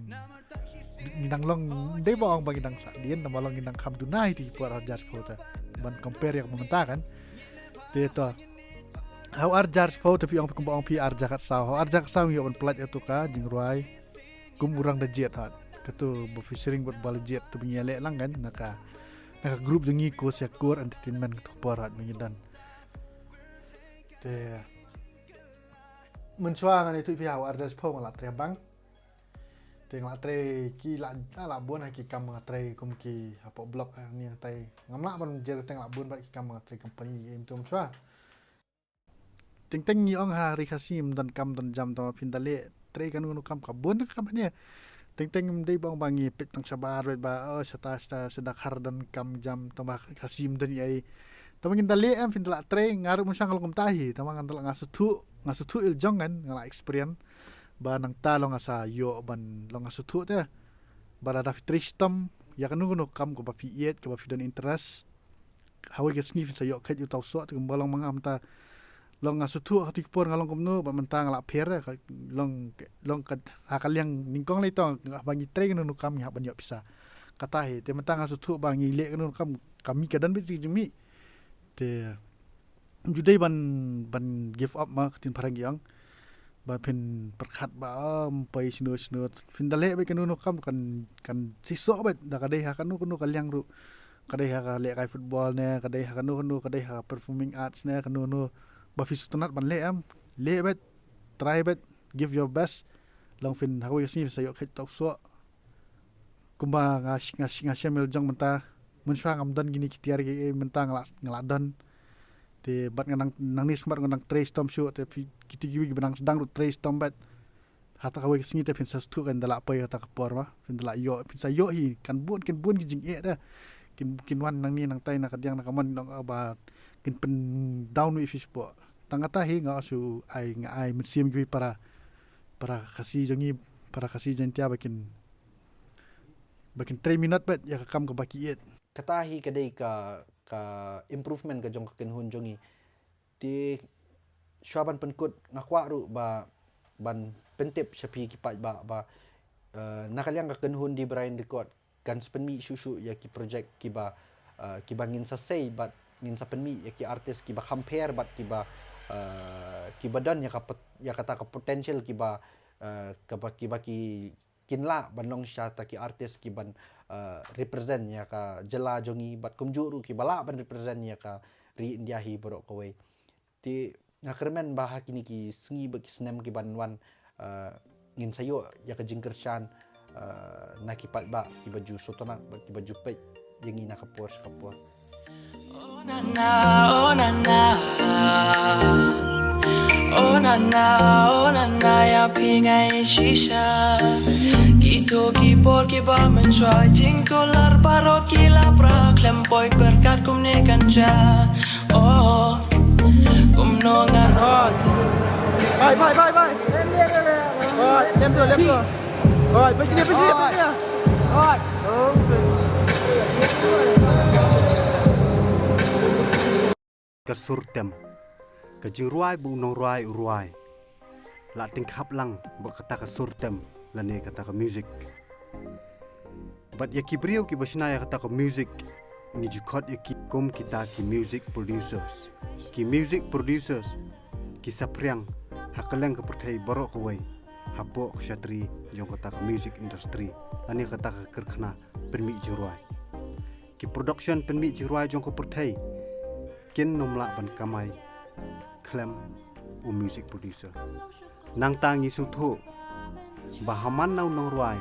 ngi nang long, dei ba ong ba ngi nang sah dien, namar long ngi nang kham duna hi te ki por ar hajar shiphew te. Ban compare ïa ka mynta kan. Te to. Ha u ar hajar shiphew te phi ong phi kumba ong phi ar hajar khatsaw. Ha u ar hajar khatsaw ngi ïoh ban pyllait ïa kata ka jingrwai kum u rang da jied hot. Kato ba featuring bad ba la jied to ba ngi ïaleh lang kan na ka, na ka group jong ngi ko Syakur Entertainment kato ka por hot ba ngi don. Te mynshuwa ngan ïathuh phi ha u ar hajar shiphew nga la trei ha bank. Te nga la trei ki la, la, la bun ha ki kam nga trei kum ki hapoh block ha ni hangtai. Ngam lah ban jer te nga la bun bad ki kam nga trei company em tum shwa. Teng teng ngi ong ha ri Khasi ym don kam don jam, tang phin da leh trei kano kano kam ka bun ka kam hangne. Teng teng ym dei ba ong ba ngi peit tang shabar bad ba, oh, shata shata shata khar don kam jam, tang ba Khasi ym don ei. Tang ba ngin da leh em phin da la trei, nga ruh mynshuwa nga long kumta hi, tang ba nga da la, nga sngewthuh, nga sngewthuh ïa la jong ngan, nga la experience. Ba nangta long nga sa ïoh ban long nga sngewthuh te. Ba lada phi trei shitom ïa kano kano kam kaba phi ïeit, kaba phi don interest, hawei ka sngi phin sa ïoh kheit uta u soh te, kumba long ma nga mynta. Long nga sngewthuh ha kata ka por nga long kumno, bad mynta nga la pher, eh, ka, long, long ka, ha ka liang nyngkong lei to, ba ngi trei kano kano kam ngi hap ban ïoh pisa. Kata hi, te mynta nga sngewthuh ba ngi leh kano kano kam, ka mih ka don beit ka jingmih. Te ym ju dei ban, ban give up, ma ka ktien phareng ki ong. Ba phin pyrkhat ba, ah, ym poi shano shano. Phin da leh beit kano kano kam kan, kan seisoh beit, da ka dei ha kano kano ka liang ruh. Ka dei ha ka lehkai football ne, ka dei ha kano kano, ka dei ha performing arts ne, kano kano. Ba phi sngewtynnat ban leh em. Leh beit, try beit, give your best. Long phin hawei ka sngi phin sa ïoh kheit uta u soh. Kumba nga sh-, nga sh-, nga shem ïa la jong mynta. Mynshuwa ngam don kine ki tiar kiei, mynta nga la, nga la don. Te bad nga nang, nangne sngewbha nga nang trei shitom shuh, te phi, kito kiwei kiba nang sdang ruh trei shitom bad. Ha kata kawei ka sngi te phin sa sngewthuh kan da la poi ha kata ka por, ma phin da la ïoh, phin sa ïoh hi, kan bun, kan bun ki jingeh te. Kin, kin wan nangne nangtai na kadiang na kamon, nong, ah, ba kin pyndown ïa phi shapoh. Tang kata hi nga shu ai, nga ai mynsiem kiwei para, para Khasi jong ngi, para Khasi Jaiñtia ba kin, ba kin trei minot bad ïa ka kam kaba ki ïeit. Kata hi ka dei ka, ka improvement ka jong ka kynhun jong ngi. Te shuwa ban pynkut nga kwah ruh ba ban pyntip sha phi ki paidbah ba, eh, na ka liang ka kynhun The Brian Record kan sa pynmih shuh shuh ïa ki project kiba, uh, kiba ngin sa sei bad ngin sa pynmih ïa ki artist kiba kham pher bad kiba, uh, kiba don ïa ka pot-, ïa kata ka potential kiba, uh, kaba, kiba ki kin lah ban long shisha ta ki artist kiban, uh, represent ïa ka jylla jong ngi bad kumjuh ruh kiba lah ban represent ïa ka ri India hi baroh kawei. Te nga kyrmen ba ha kine ki sngi bad ki snem kiban wan, uh, ngin sa ïoh ïa ka jingkyrshan, uh, na ki paidbah kiba ju sngewtynnat bad kiba ju peit ïa ngi na ka por sha ka por. Oh na na, oh na na. Oh na na, oh na na, ïa phi nga ïeit shisha. Kito ki por kiba mynshuwa, jingkular baroh ki la pra, khlem poi pyrkhat kumne kan jia. Oh, kumno ngan. Bye, bye, bye, bye. Bye, lem tu, lem tu. Bye, bye, sini, bye, sini, bye, sini. Bye. Ka sur tem. Ka jingrwai ba u nongrwai u rwai. La tyngkhap lang bad kata ka sur tem lane kata ka music. Bad ïa ki briew kiba shna ïa kata ka music, ngi ju khot ïa ki kum kita ki music producers. Ki music producers ki saphriang ha kylleng ka pyrthei baroh kawei hapoh ka shatri jong kata ka music industry lane kata ka karkhana pynmih jingrwai. Ki production pynmih jingrwai jong ka pyrthei kin nym lah ban kamai khlem u music producer. Nangta ngi sngewthuh ba ha man na u nongrwai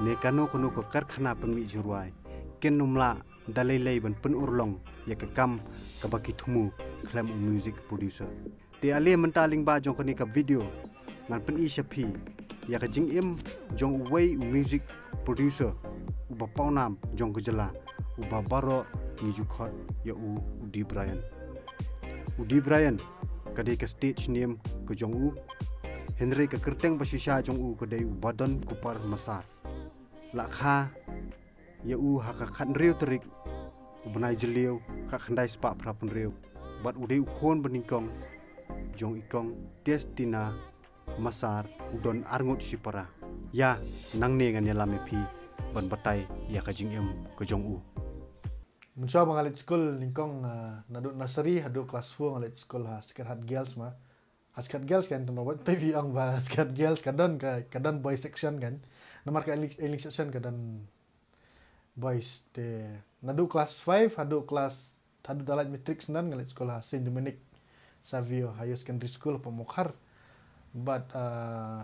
ne kano kano ka karkhana pynmih jingrwai kin nym lah da lei lei ban pynurlong ïa ka kam kaba ki thmu khlem u music producer. Te ale mynta lyngba jong kane ka video ngan pyni sha phi ïa ka jingim jong uwei u music producer uba pawnam jong ka jylla, uba baroh ngi ju khot ïa u u D Brian. U D Brian ka dei ka stage name ka jong u, hynrei ka kyrteng ba shisha jong u ka dei u Badon Kupar Massar. La kha ïa u ha ka khathynriew tarik u bnai Jylliew, khatkhyndai spah phraphew. Bad u dei u khun ba nyngkong jong i kong Testina Massar, u don arngut shipara. Ïa, nangne ngan ïalam ïa phi ban batai ïa ka jingim ka jong u. Mynshuwa ba nga leit skul nyngkong, ah, naduh nursery haduh class four nga leit skul ha Sacred Heart Girls ma. Ha Sacred Girls kan, tang ba wat phi ong ba Sacred Girls ka don, ka, ka don boys section kan. Namar ka English, English section ka don boys. Te naduh class five haduh class, haduh da lait matric syndon nga leit skul ha Saint Dominic Savio Higher Secondary School hapoh Mawkhar. Bad, uh,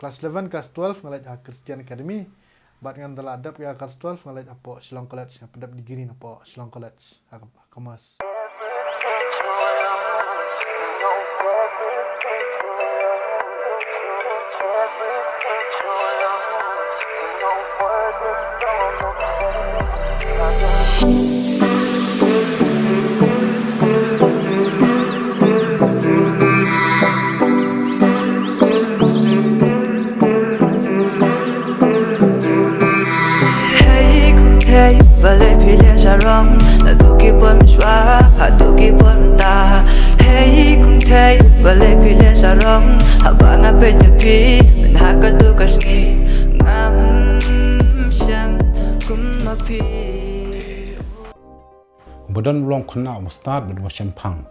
class eleven, class twelve nga leit ha Christian Academy. Bad ngan da la dep ïa class twelve nga leit hapoh Shillong College, nga pyndep degree hapoh Shillong College ha, ha Commerce. Hey, kum thei, balei phi leh sarong, naduh ki por mynshuwa haduh ki por mynta. Hey, kum thei, balei phi leh sarong, haba nga peit ïa phi, mynta ha katu ka sngi ngam shem kum ma phi. Uba don u long khynnah uba stad bad uba shemphang.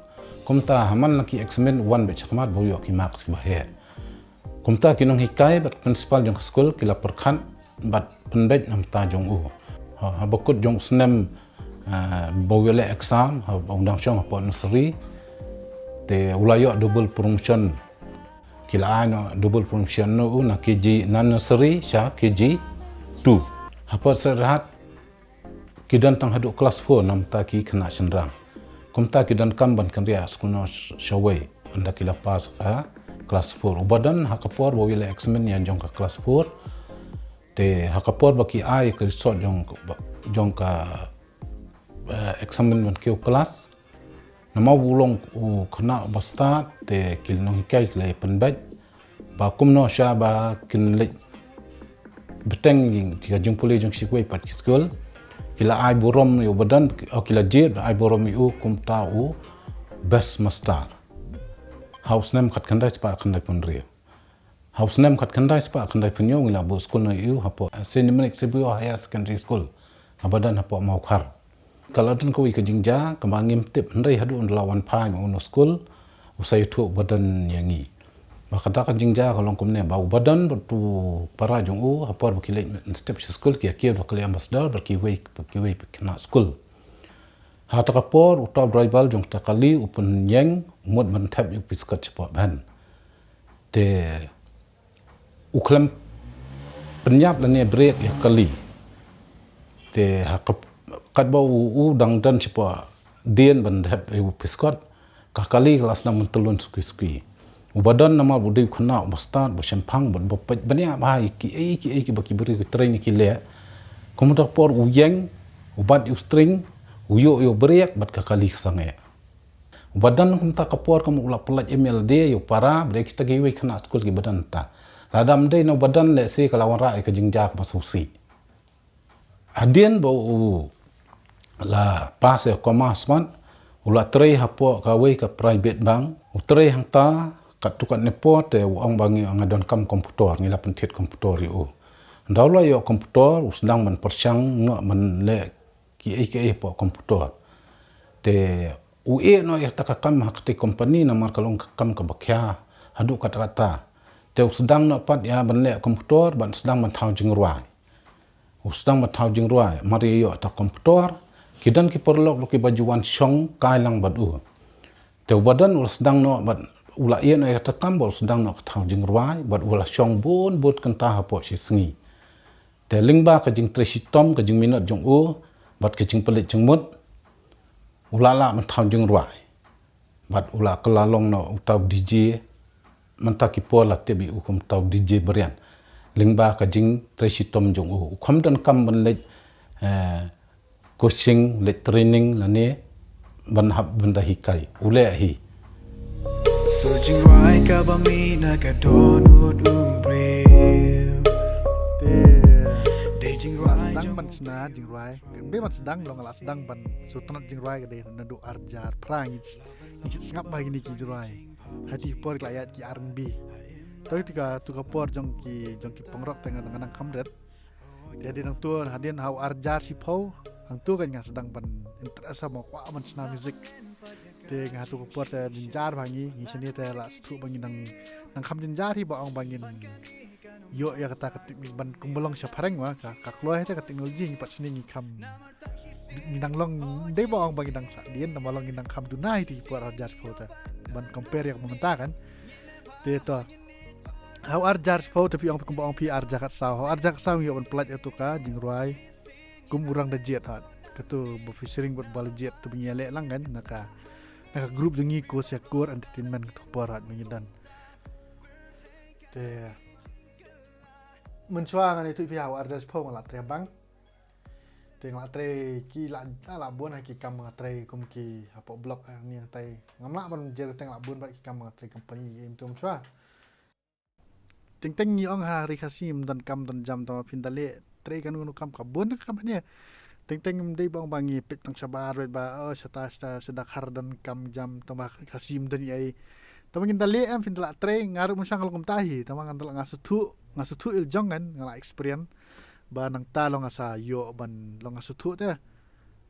Kumta ha man la ki eksamin u wan beit shakhmat ba u ïoh ki marks kiba heh. Kumta ki nonghikai bad principal jong ka skul ki la pyrkhat bad pynbeit na bynta jong u. Ha, haba kut jong u snem, ah, ba u ïaleh exam, haba u dang shong hapoh nursery, te u la ïoh double promotion. Ki la ai noh double promotion noh u na K G, na nursery sha K G two. Hapoh Sacred Heart ki don tang haduh class four na bynta ki khynnah shynrang. Kumta ki donkam ban kynriah skul noh sh-, shawei ynda ki la pass, ah, class four. Uba don ha ka por ba u ïaleh examin ïa jong ka class four. Te ha ka por ba ki ai ka result jong ka, jong ka, eh, examin ban kiew class. Namar u long u khynnah uba stad te ki nonghikai ki la pynbeit ba kumno sha ba kin leit bteng ïa ka jingpule jong shi kwei pat ki skul. Ki la ai burom ïa u ba don, o ki la jied ai burom ïa u kumta u best master ha u snem khatkhyndai spah khyndai phew hynriew. Ha u snem khatkhyndai spah khyndaiphew hynñiew ngi la buh skul noh ïa u hapoh Saint Dominic Saviour Higher Secondary School, kaba don hapoh Mawkhar. Ka la don kawei ka jingjia kaba ngim tip, hynrei haduh ynda la wan phai ma u na skul, u sa ïathuh u Badon ïa ngi ba kata ka jingjia ka long kumne, ba u Badon bad u para jong u, ha por ba ki leit mynstep sha skul, ki ïa kiew da ka lei ambassador bad kiwei kiwei ki khynnah skul. Ha kata ka por uta u driver jong kata ka kali u pynïeng, u mut ban thep ïa u pyrshah shapoh ban. Te u khlem pynïap lane brake ïa ka kali. Te ha ka, katba u, u dang don shapoh dien ban thep ïa u pyrshah, ka kali ka la sdang ban tyllun suki suki. U Badon namar ba u dei u khynnah uba stad, uba shemphang, uba, uba peit bniah bha ïa kiei kiei kiba ki briew ki treiñ ki leh. Kumta ka por u ïeng, u bat ïa u steering, u ïoh ïa u brake bad ka kali ka sangeh. U Badon kumta ka por kumta u la pyllait ïa u lade, ïa u para bad ïa kita kiwei khynnah skul kiba don ta. Lada ym dei na u Badon lehse ka la wanrah ïa ka jingjia kaba sngewsih. Hadien ba u la pass ïa u commerce, u la trei hapoh kawei ka private bank. U trei hangta katto katne por te u ong ba ngi, nga donkam komputor, ngi la pynthied komputor ïa u. Ynda u la ïoh komputor u sdang ban pyrshang noh ban leh kiei kiei hapoh komputor. Te u ïeh noh ïa kata ka kam ha kata ka company namar ka long ka kam kaba khia haduh katta katta. Te u sdang noh pat ïa ban leh komputor bad sdang ban thaw jingrwai. U sdang ban thaw jingrwai, mar ïa ïoh kata ka komputor, ki don ki paralok ruh kiba ju wan shong kai lang bad u. Te u Badon u la sdang noh bad u la ïeh noh ïa kata ka kam bad u sdang noh ka thaw jingrwai bad u la shong bun bun kynta hapoh shi sngi. Te lyngba ka jingtrei shitom, ka jingminot jong u bad ka jingpynleit jingmut, u la lah ban thaw jingrwai. Bad u la kylla long noh uta u DJ, mynta ki por la tip ïa u kum uta u DJ Brian. Lyngba ka jingtrei shitom jong u, u kham donkam ban leit, eh, coaching, leit training lane ban hap ban da hikai. U leh hi. Sa jingrwai kaba mih na ka dohnud u briew. Te dei jingrwai sdang ban shna jingrwai. Dei ban sdang, long la sdang ban sngewtynnat jingrwai ka dei naduh ar hajar phra ngi, ngi sngap ba kine ki jingrwai. Ha kito ki por ki la ïaid ki R and B. Te kata ka, kata ka por jong ki, jong ki pangrok te nga dang kham rit. Te hadien hangto, hadien ha u ar hajar shiphew hangto kan nga sdang ban interest ha, ma kwah ban shna music. Te nga ha kata ka por te jynjar ba ngi, ngi shane te la sngewthuh ba ngi dang, dang kham jynjar hi ba ong ba ngin ïoh ïa kata ka teknik ban kumba long sha phareng, wa ka, ka kloi te ka teknoloji ngi pat shane ngi kham, ngi dang long, dei ba ong ba ngi dang sah dien, namar long ngi dang kham duna hi te ki por ar hajar shiphew te ban compare ïa ka mynta kan. Te to ha u ar hajar shiphew te phi ong, phi kumba ong phi ar hajar khatsaw, ha u ar hajar khatsaw ngi ïoh ban pyllait ïa katu ka jingrwai kum u rang da jied ha katu ba featuring bad ba la jied tu ba ngi ïaleh lang kan na ka, na ka group jong ngi ko Syakur Entertainment katu ka por ha ba ngi don. Te mynshuwa ngan ïathuh phi ha u ar hajar shiphew nga la trei ha bank. Te nga la trei ki la, la, la bun ha ki kam nga trei kum ki hapoh block, eh, ni hangtai. Ngam lah ban jer te nga la bun bad ki kam nga trei company, eh, mynta mynshuwa. Teng teng ngi ong ha ri Khasi ym don kam don jam, tangba phin da leh trei kano kano kam, ka bun ka kam hangne. Teng teng ym dei ba ong ba ngi peit tang shabar beit ba, oh, shata shata shata khar don kam jam, tangba Khasi ym don ei. Tangba ngin da leh em, phin da lah trei, nga ruh mynshuwa nga long kumta hi, tangba nga da lah, nga sngewthuh, nga sngewthuh ïa la jong ngan, nga lah experience. Ba nangta long nga sa ïoh ban long, nga sngewthuh te.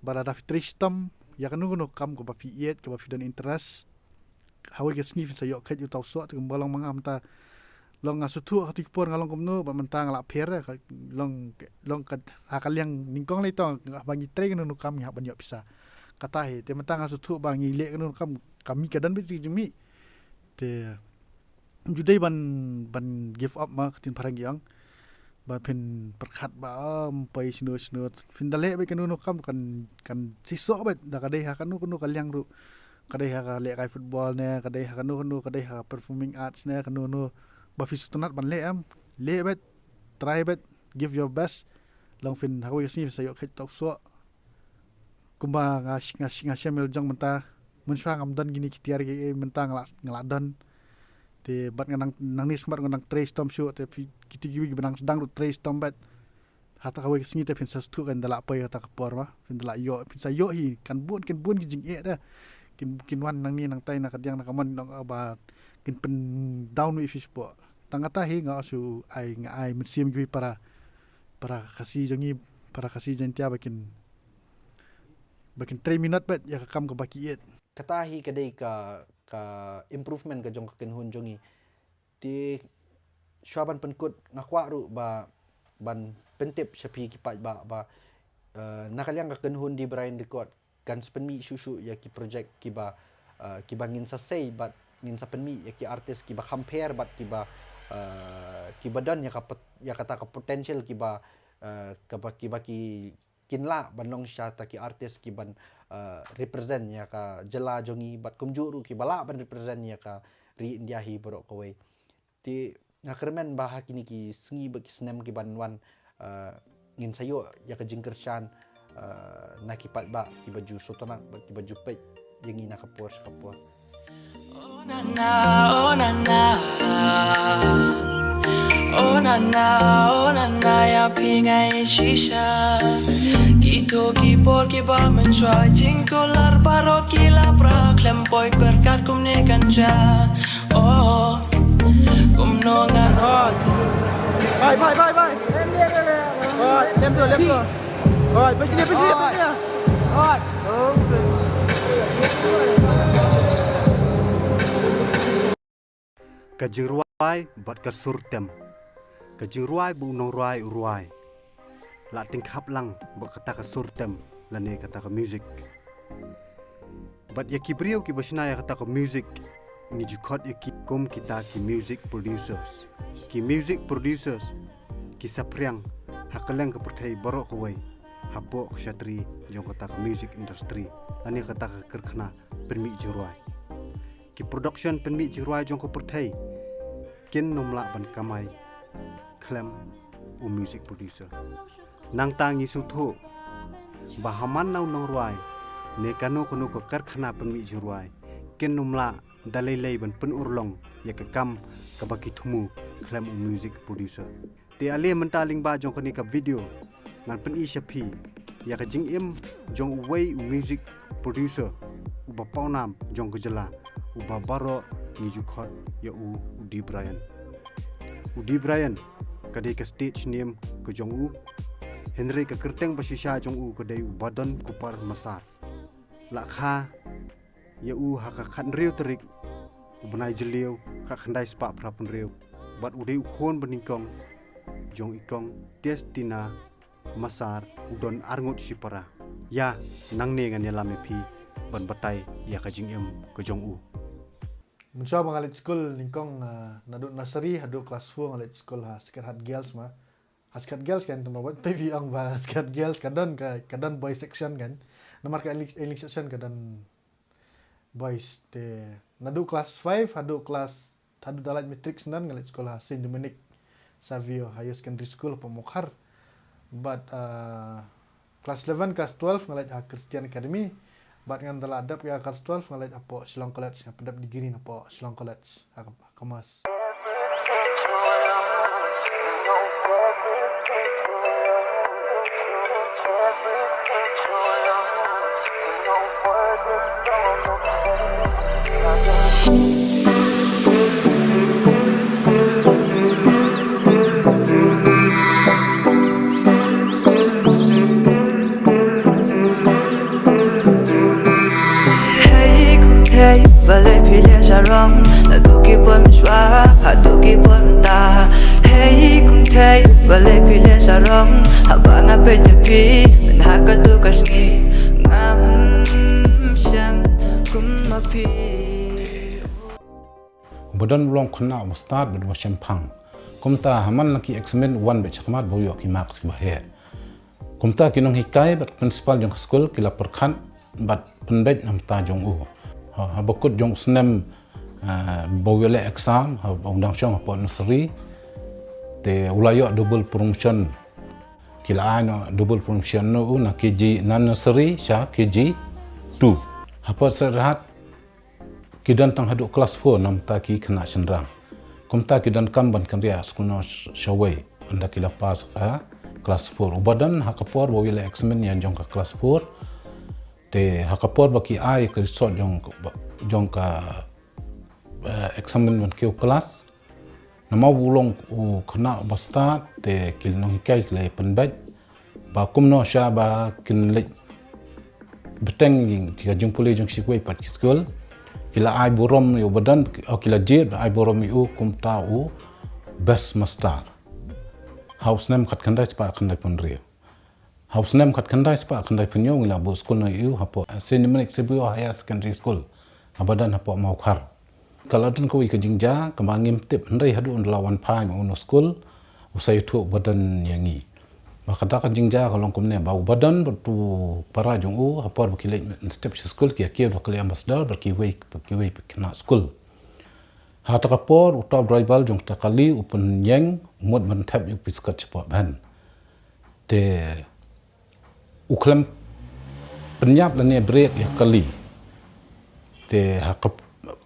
Ba lada phi trei shitom ïa kano kano kam kaba phi ïeit, kaba phi don interest, ha kawei ka sngi phin sa ïoh kheit uta u soh te, kumba long ma nga mynta. Long nga sngewthuh ha katu ka por nga long kumno, bad mynta nga la pher, eh, ka long, long ka, ha ka liang nyngkong lei to, ba ngi trei kano kano kam ngi hap ban ïoh pisa. Kata hi, te mynta nga sngewthuh ba ngi leh kano kano kam, ka mih ka don beit ka jingmih. Te ym ju dei ban, ban give up, ma ka ktien phareng ki ong. Ba phin pyrkhat ba, ah, ym poi shano shano. Phin da leh beit kano kano kam kan, kan seisoh beit, da ka dei ha kano kano ka liang ruh. Ka dei ha ka lehkai football ne, ka dei ha kano kano, ka dei ha performing arts ne, kano kano. Ba phi sngewtynnat ban leh em, leh beit, try beit, give your best. Long phin ha kawei ka sngi phin sa ïoh kheit uta u soh. Kumba nga sh-, nga sh-, nga shem ïa la jong mynta. Mynshuwa ngam don kine ki tiar kiei, eh, mynta nga la, nga la don. Te bad nga nang, nangne sngewbha nga nang trei shitom shuh, te phi, kito kiwei kiba nang sdang ruh trei shitom beit. Hata kawei ka sngi te phin sa sngewthuh kan da lah poi kata ka por, ma phin da lah ïoh, phin sa ïoh hi, kan bun, kan bun ki jingeh te. Kin, kin wan nangne nangtai na kadiang na kamon, nong, ah, ba kin pyndown ïa phi shapoh. Tang kata hi nga shu ai, nga ai mynsiem ki para, para Khasi jong ngi, para Khasi Jaiñtia ba kin, ba kin trei minot bad ïa ka kam kaba ki ïeit. Kata hi ka dei ka, ka improvement ka jong ka kynhun jong ngi. Te shuwa ban pynkut nga kwah ruh ba ban pyntip sha phi ki paidbah ba, eh, na ka liang ka kynhun D Brian Record kan sa pynmih shuh shuh ïa ki project kiba, eh, kiba ngin sa sei bad ngin sa pynmih ïa ki artist kiba kham pher bad kiba, eh, kiba don ïa ka pot-, ïa kata ka potential kiba, eh, kaba, kiba ki kin lah ban long shisha ta ki artist kiban, eh, represent ïa ka jylla jong ngi bad kumjuh ruh kiba lah ban represent ïa ka ri India hi baroh kawei. Te nga kyrmen ba ha kine ki sngi bad ki snem kiban wan, eh, ngin sa ïoh ïa ka jingkyrshan, eh, na ki paidbah kiba ju sngewtynnat bad kiba ju peit ïa ngi na ka por sha ka por. Oh na na, oh na na. Oh na na, oh na na, ïa phi nga ïeit shisha. Kito ki por kiba mynshuwa jingkular baroh ki la pra khlem poi pyrkhat kumne kan jia. Oh, kumno ngan. Bye, bye, bye, bye. Bye, lem tu, lem tu. Bye, bye sini, bye sini, bye sini. Bye. Okay. Ka jingrwai bad ka sur tem. Ka jingrwai ba u nongrwai u rwai la tyngkhap lang bad kata ka sur tem lane kata ka music. Bad ïa ki briew kiba shna ïa kata ka music ngi ju khot ïa ki kum kita ki music producers. Ki music producers ki saphriang ha kylleng ka pyrthei baroh kawei hapoh ka shatri jong kata ka music industry lane kata ka karkhana pynmih jingrwai. Ki production pynmih jingrwai jong ka pyrthei kin nym lah ban kamai khlem u music producer. Nangta ngi sngewthuh ba ha man na u nongrwai ne kano kano ka karkhana pynmih jingrwai kin nym lah da lei lei ban pynurlong ïa ka kam kaba ki thmu khlem u music producer. Te ale mynta lyngba jong kane ka video ngan pyni sha phi ïa ka jingim jong uwei u music producer uba pawnam jong ka jylla uba baroh ngi ju khot ïa u u D Brian. U D Brian ka dei ka stage name ka jong u, hynrei ka kyrteng ba shisha jong u ka dei u Badon Kupar Massar. La kha ïa u ha ka khathynriew tarik u bnai Jylliew khatkhyndai spah phra phew hynriew bad u dei u khun ba nyngkong jong i kong Testina Massar u don arngut shipara. Ïa, nangne ngan ïalam ïa phi ban batai ïa ka jingim ka jong u. Mynshuwa ba nga leit skul nyngkong, ah, naduh nursery haduh class four nga leit skul ha Sacred Heart Girls ma. Ha Sacred Girls kan tang ba wat phi ong ba Sacred Girls ka don ka, ka don boys section kan. Namar ka English, English section ka don boys. Te naduh class five haduh class, haduh da lait matric syndon nga leit skul ha Saint Dominic Savio Higher Secondary School hapoh Mawkhar. Bad, ah, class eleven, class twelve nga leit ha Christian Academy. Bad ngan da la dep ïa class twelve nga leit hapoh Shillong College, nga pyndep degree hapoh Shillong College ha, ha Commerce. Hei kumthei, balei phi leh sarong? Naduh ki por mynshuwa haduh ki por mynta. Hei kumthei, balei phi leh sarong? Haba nga peit ïa phi, mynta ha kato ka sngi ngam shem kum ma phi. Uba don u long khynnah uba stad bad uba shemphang. Kumta ha man la ki eksamin u wan beit shakhmat ba u ïoh ki marks kiba heh. Kumta ki nonghikai bad principal jong ka skul ki la pyrkhat bad pynbeit na bynta jong u. Ha, haba kut jong u snem, ah, ba u ïaleh exam, haba u dang shong hapoh nursery, te u la ïoh double promotion. Ki la ai noh double promotion noh u na K G, na nursery sha K G two. Hapoh Sacred Heart ki don tang haduh class four na bynta ki khynnah shynrang. Kumta ki donkam ban kynriah skul noh sh-, shawei ynda ki la pass, eh, class four. Uba don ha ka por ba u ïaleh examin ïa jong ka class four. Te ha ka por ba ki ai ka result jong, jong ka, eh, examin ban kiew class. Namar u long u khynnah bastad te ki nonghikai ki la pynbeit ba kumno sha ba kin leit bteng ïa ka jingpule jong shi kiwei pat ki skul. Ki la ai burom ïa u Badan, o ki la jied ai burom ïa u kumta u best master. Ha u snem khatkhyndai spah khyndai phew hynriew. Ha u snem khatkhyndai spah khyndai phew hynñiew ngi la buh skul noh ïa u hapoh Saint Dominic Saviour Higher Secondary School ha Badan hapoh Mawkhar. Ka la don kawei ka jingjia kaba ngim tip hynrei haduh un da la wan phai ma u na skul u sa ïathuh u Badan ïa ngi. Ba kata ka jingjia ka long kumne ba u Badan bad u para jong u ha por ba ki leit mynstep sha skul ki ïa kiew da ka lei ambassador bad kiwei kiwei ki khynnah skul. Ha kata ka por uta u driver jong kata ka kali u pynïeng u mut ban thep ïa u piskot shapoh ban. Te u khlem pynïap lane brake ïa ka kali. Te ha ka,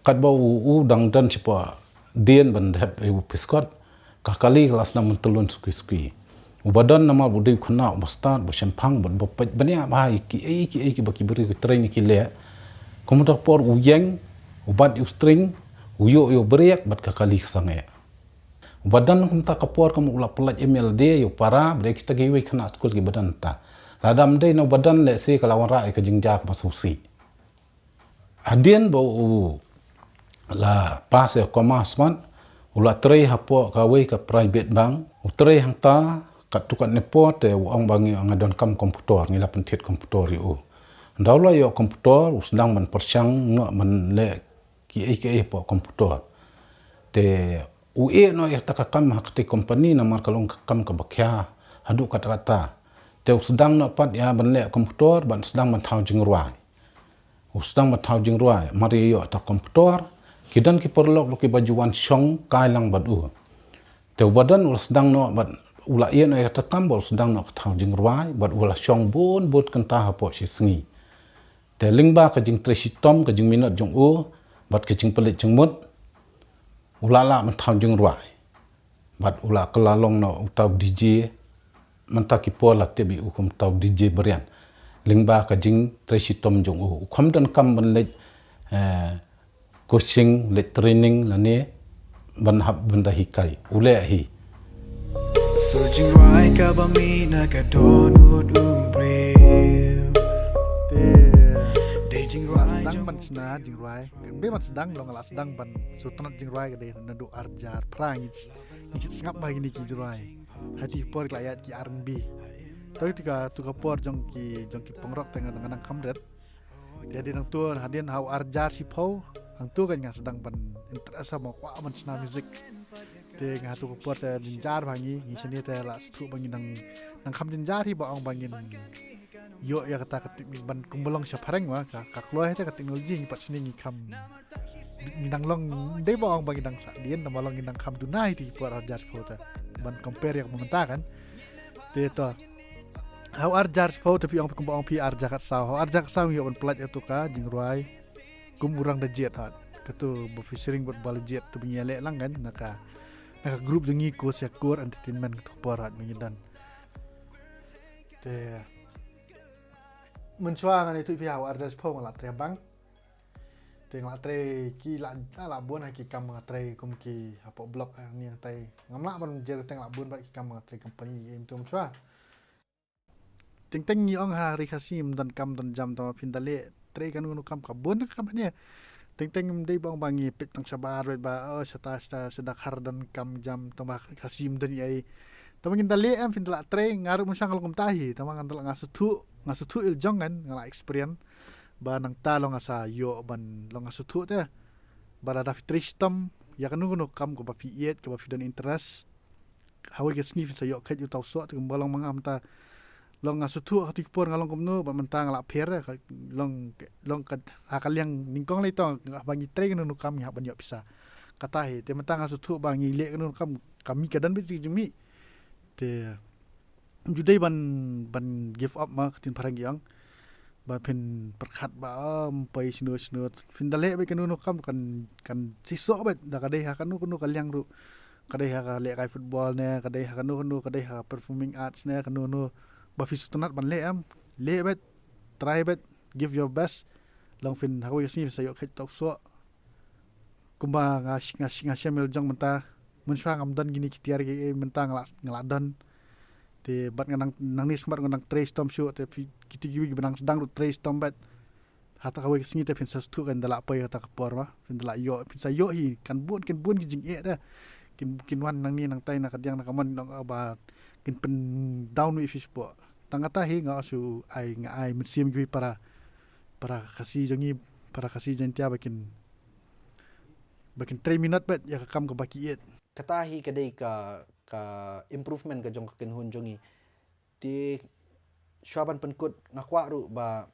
katba u, u dang don shapoh dien ban thep ïa u piskot, ka kali ka la sdang ban tyllun suki suki. U Badan namar ba u dei u khynnah u bastad, ba shemphang, ba, ba peit bniah bha ïa kiei kiei kiba ki briew ki treiñ ki leh. Kumta por u ïeng, u bat ïa u steering, u ïoh ïa u brake bad ka kali ka sangeh. U Badan kumta ka por kam u la pyllait ïa me lade ïa u para, ba dei kita kiwei khynnah skul ki Badan ta. Lada ym dei na u Badan lehse ka la wanrah ïa ka jingjia kaba sngewsih. Hadien ba u la pass ïa ka maths pat, u la trei hapoh kawei ka private bank, u trei hangta katto katne por te u ong ba ngi nga donkam komputor, ngi la pynthied komputor ïa u. Hynda u la ïoh komputor, u sdang ban pyrshang noh ban leh kiei kiei hapoh komputor. Te u ïeh noh ïa kata ka kam ha katei ka kompani namar ka long ka kam kaba khia haduh katta katta. Te u sdang noh pat ïa ban leh komputor, ban sdang ban thaw jingrwai. U sdang ban thaw jingrwai, mar ïa ïoh kata komputor, ki don ki paralok ruh kiba ju wan shong kai lang bad u. Te u Badan u la sdang noh bad u la ïeh noh ïa kata ka kam bad u sdang noh ka thaw jingrwai, bad u la shong bun bun kynta hapoh shi sngi. Te lyngba ka jingtrei shitom ka jingminot jong u, bad ka jingpynleit jingmut, u la lah ban thaw jingrwai. Bad u la kylla long noh uta u DJ, mynta ki por la tip ïa u kum uta u DJ Brian. Lyngba ka jingtrei shitom jong u. U kham donkam ban leit, eh, coaching, leit training lane ban hap ban da hikai. U leh hi. Sur jingrwai kaba mih na ka dohnud u briew. Te dei jingrwai sdang ban shna jingrwai. Kan dei ban sdang long la sdang ban sngewtynnat jingrwai ka dei naduh ar hajar phra ngi, ngi sngap bha kine ki jingrwai. Ha kiti ki por ki la ïaid ki R and B. Te kata ka, kata ka por jong ki, jong ki punk rock te nga dang kham rit. Te hadien hangto, hadien ha u ar hajar shiphew, hangto kan nga sdang ban interest ha, ma kwah ban shna music. Te nga ha kata ka por te jynjar bha ngi, ngi shane te la sngewthuh ba ngi dang, dang kham jynjar hi ba ong ba ngin ïoh ïa kata ka teknik ban kumba long shaphrang wa, ka, ka kloi te ka teknoloji ngi pat shane ngi kham, ngi dang long, dei ba ong ba ngi dang sah dien, tang ba long ngi dang kham duna hi te ki por ar hajar shiphew te. Ban compare ïa ka mynta kan. Te to. Ha u ar hajar shiphew te phi ong phi kumba ong phi ar hajar khatsaw. Ha u ar hajar khatsaw ngi ïoh ban pyllait ïa katu ka jingrwai kum u rang da jied ha. Katu ba featuring bad ba la jied tu ba ngi ïaleh lang kan na ka, na ka group jong ngi Ko Siakur Entertainment katu ka por ha ba ngi don. Te mynshuwa ngan ïathuh ïa phi ha u ar hajar shiphew nga la trei ha bank. Te nga la trei ki la, la, la bun ha ki kam nga trei kum ki hapoh block, eh, ni hangtai. Ngam lah ban jer te nga la bun bad ki kam nga trei company, eh, mynta mynshuwa. Teng teng ngi ong ha ri Khasi ym don kam don jam, tang ba phin da leh trei kano kano kam ka bun ka kam hangne. Teng teng ym dei ba ong ba ngi peit tang shabar beit ba, oh, shata shata shata khar don kam jam, tang ba Khasi ym don ei. Tang ba ngin da leh em, phin da lah trei, nga ruh mynshuwa nga long kumta hi, tang ba nga da lah, nga sngewthuh, nga sngewthuh ïa la jong kan, nga lah experience. Ba nangta long nga sa ïoh ban long nga sngewthuh te. Ba lada phi trei shitom ïa kano kano kam kaba phi ïeit, kaba phi don interest, ha kawei ka sngi phin sa ïoh kheit ïa uta u soh te, kumba long ma nga mynta. Long nga sngewthuh ha katu ka por nga long kumno, bad mynta nga lah pher, eh, ka, long, long ka, ha ka liang nyngkong lei to, haba ngi trei kano kano kam ngi hap ban ïoh pisa. Kata hi, te mynta nga sngewthuh ba ngi leh kano kano kam, ka mih ka don beit ka jingmih. Te ym ju dei ban, ban give up ma ka ktien phareng ki ong. Ba phin pyrkhat ba, ah, ym poi shano shano. Phin da leh beit kano kano kam kan, kan shisha beit da ka dei ha kano kano ka liang ruh. Ka dei ha ka lehkai football ne, ka dei ha kano kano, ka dei ha performing arts ne, kano kano. Ba phi sngewtynnat ban leh em. Leh beit, try beit, give your best. Long phin ha kawei ka sngi phin sa ïoh kheit uta u soh. Kumba nga sh-, nga sh-, nga shem ïa la jong mynta. Mynshuwa ngam don kine ki tiar kiei, mynta nga la, nga la don. Te bad nga nang, nangne sngewbha nga nang trei shitom shuh, te phi, kito kiwei kiba nang sdang ruh trei shitom bad. Hata kawei ka sngi te phin sa sngewthuh kan da lah poi kata ka por ma. Phin da lah ïoh, phin sa ïoh hi, kan bun, kan bun ki jingeh te. Kin, kin wan nangne nangtai na kadiang na kamon, nang, ah, ba kin pyndown ïa phi shapoh. Tang kata hi nga shu ai, nga ai mynsiem kiwei para, para Khasi jong ngi, para Khasi Jaiñtia ba kin, ba kin trei minot bad ïa ka kam kaba ki ïeit. Kata hi ka dei ka, ka improvement ka jong ka kynhun jong ngi. Te shuwa ban pynkut nga kwah ruh ba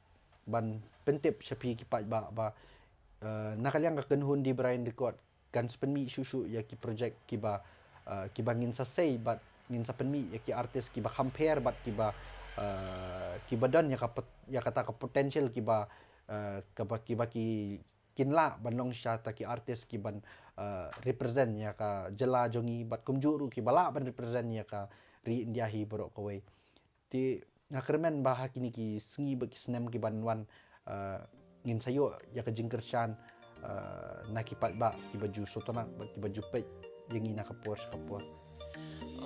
ban pyntip sha phi ki paidbah ba, eh, na ka liang ka kynhun Dee Bryant Record kan sa pynmih shuh shuh ïa ki project kiba, eh, kiba ngin sa sei bad ngin sa pynmih ïa ki artist kiba kham pher bad kiba, eh, kiba don ïa ka pot-, ïa kata ka potential kiba, eh, kaba, kiba ki kin lah ban long shisha ta ki artist kiban, eh, represent ïa ka jylla jong ngi bad kumjuh ruh kiba lah ban represent ïa ka ri India hi baroh kawei. Te nga kyrmen ba ha kine ki sngi bad ki snem kiban wan, eh, ngin sa ïoh ïa ka jingkyrshan, eh, na ki paidbah kiba ju sngewtynnat bad kiba ju peit ïa ngi na ka por sha ka por.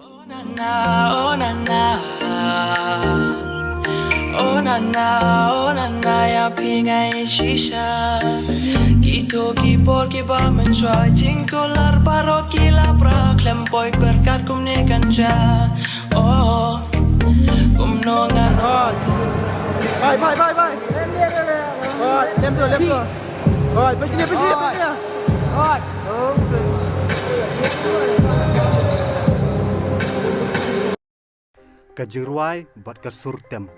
Oh na na, oh na na. Oh na na, oh na na, ïa phi nga ïeit shisha. Kito ki por kiba mynshuwa jingkular baroh ki la pra khlem poi pyrkhat kumne kan jia. Oh, kumno ngan. Bye, bye, bye, bye. Oh, lem tu, lem tu. Oh, pynshai, pynshai, pynshai. Ka jingrwai bad ka sur tem.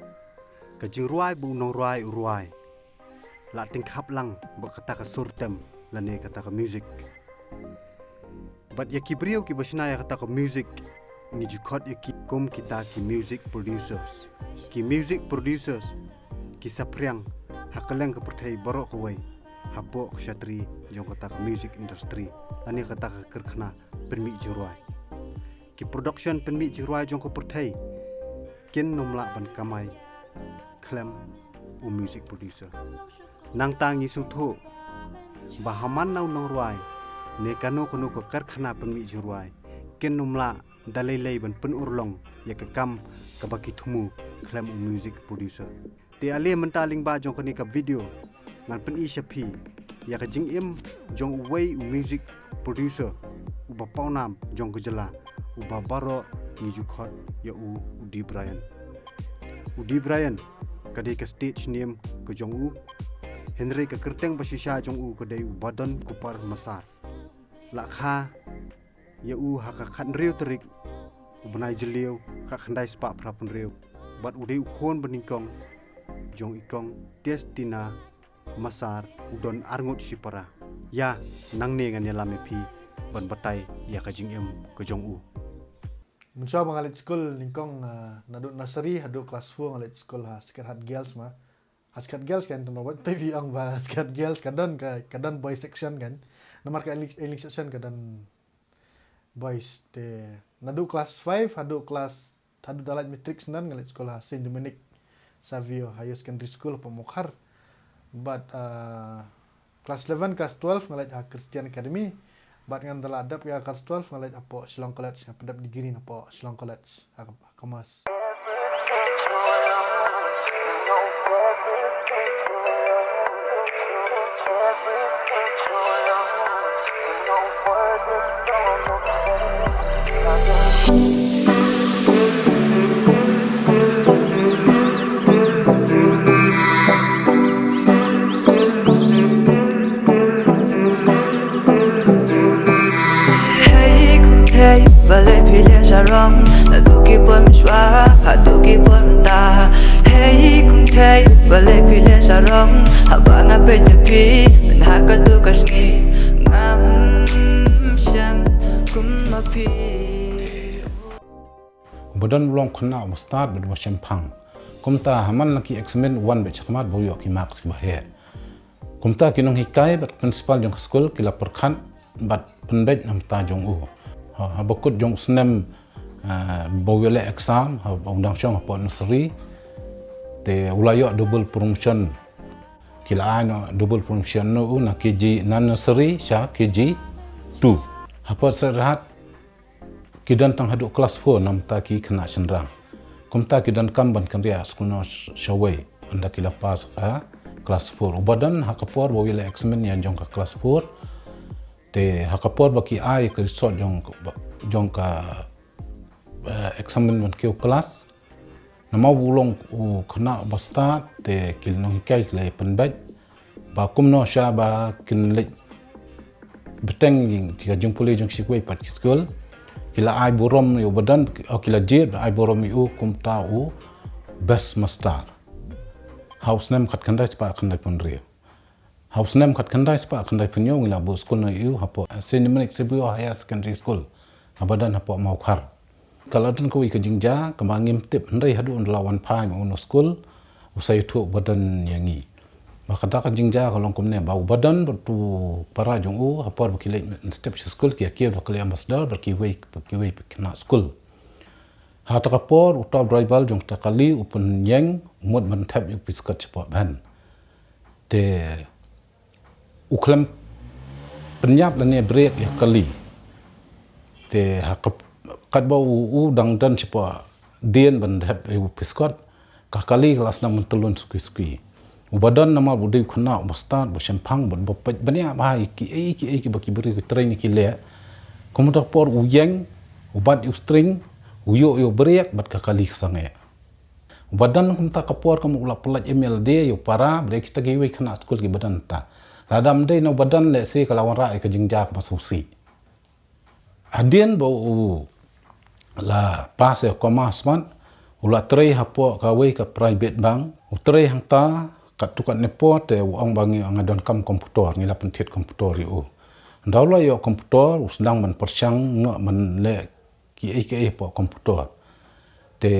Ka jingrwai ba u nongrwai u rwai la tyngkhap lang bad kata ka sur tem lane kata ka music. Bad ïa ki briew kiba shna ïa kata ka music ngi ju khot ïa ki kum kita ki music producers. Ki music producers ki saphriang ha kylleng ka pyrthei baroh kawei hapoh ka shatri jong kata ka music industry lane kata ka karkhana pynmih jingrwai. Ki production pynmih jingrwai jong ka pyrthei kin ym lah ban kamai khlem u music producer. Nangta ngi sngewthuh ba ha man na u nongrwai ne kano kano ka karkhana pynmih jingrwai kin ym lah da lei lei ban pynurlong ïa ka kam kaba ki thmu khlem u music producer. Te ale mynta lyngba jong kane ka video ngan pyni sha phi ïa ka jingim jong uwei u music producer uba pawnam jong ka jylla uba baroh ngi ju khot ïa u u Dee Bryant. U Dee Bryant ka dei ka stage name ka jong u, hynrei ka kyrteng ba shisha jong u ka dei u Badon Kupar Massar. La kha ïa u ha ka khathynriew tarik u bnai Jylliew khatkhyndai spah phra phew hynriew bad u dei u khun ba nyngkong jong i kong Destina Massar u don arngut shipara. Ïa, nangne ngan ïalam ïa phi ban batai ïa ka jingim ka jong u. Mynshuwa ba nga leit skul nyngkong, ah, naduh nursery haduh class four nga leit skul ha Sacred Heart Girls ma. Ha Sacred Girls kan tang ba wat phi ong ba Sacred Girls ka don ka, ka don boys section kan. Namar ka English, English section ka don boys te. Naduh class five haduh class, haduh da lait matric syndon nga leit skul ha Saint Dominic Savio Higher Secondary School hapoh Mawkhar. Bad, ah, class eleven, class twelve nga leit ha Christian Academy. Bad ngan da la dep ïa class twelve nga leit hapoh Shillong College, nga pyndep degree hapoh Shillong College ha, ha Commerce. Hei kumthei, balei phi leh sarong? Naduh ki por mynshuwa haduh ki por mynta. Hei kumthei, balei phi leh sarong? Haba nga peit ïa phi mynta ha kato ka sngi ngam shem kum ma phi. Uba don u long khynnah uba stad bad uba shemphang. Kumta ha man la ki exam u wan beit shakhmat ba u ïoh ki marks kiba heh. Kumta ki nonghikai bad principal jong ka skul ki la pyrkhat bad pynbeit na bynta jong u. Ha, haba kut jong u snem, ah, ba u ïoh leh exam, haba u dang shong hapoh nursery, te u la ïoh double promotion. Ki la ai noh double promotion noh u na K G, na nursery sha K G two. Hapoh Sacred Heart Ki don tang haduh klas four namar ki khynnah shynrang. Kumta ki donkam ban kynriah skul noh shawei ynda ki la pass ha klas four. Uba don ha ka por ba u ïaleh eksamin ïa jong ka klas four. Te ha ka por ba ki ai ka result jong, jong ka, eh, eksamin ban kiew klas. Namar u long u khynnah uba stad te ki nonghikai ki la pynbeit ba kumno sha ba kin leit bteng ïa ka jingpule jong shi kwei pat ki skul. Ki la ai burom ïa u ba don, o ki la jied ai burom ïa u kumta u best master. Ha u snem khatkhyndai spah khyndaiphew hynriew. Ha u snem khatkhyndai spah khyndaiphew hynñiew ngi la buh skul noh ïa u hapoh, eh, Saint Dominic Saviour Higher Secondary School. Kaba don hapoh Mawkhar. Ka la don kawei ka jingjia kaba ngim tip hynrei haduh ynda la wan phai ma u na skul u sa ïathuh u ba don ïa ngi. Ba kata ka jingjia ka long kumne ba u ba don bad u para jong u ha por ba ki leit mynstep sha skul ki ïa kiew da ka lei ambassador bad kiwei, kiwei ki khynnah skul. Ha kata ka por u top driver jong kata ka kali u pynïeng u mut ban thep ïa u phi Scott shapoh ban. Te u khlem pynïap lane brake ïa ka kali. Te ha ka, katba u, u dang don shapoh dien ban thep ïa u phi Scott, ka kali ka la sdang ban tyllun suki suki. U ba don namar u dei u khynnah uba stad, uba shemphang, uba, uba peit bniah bha ïa kiei kiei kiba ki briew ki train ïa ki leh. Kumta ka por u ïeng, u bat ïa u steering, u ïoh ïa u brake bad ka kali ka sangeh. U ba don kumta ka por kumta u la pyllait ïa u lade, ïa u para, bad ïa kita kiwei khynnah skul kiba don ta. Lada ym dei na u ba don lehse ka la wanrah ïa ka jingjia kaba sngewsih. Hadien ba u la pass ïa u commerce pat, u la trei hapoh kawei ka private bank, u trei hangta katto katne por te u ong ba ngi nga donkam computer, ngi la pynthied computer ïa u. Ynda u la ïoh computer, u sdang ban pyrshang noh ban leh kiei kiei hapoh computer. Te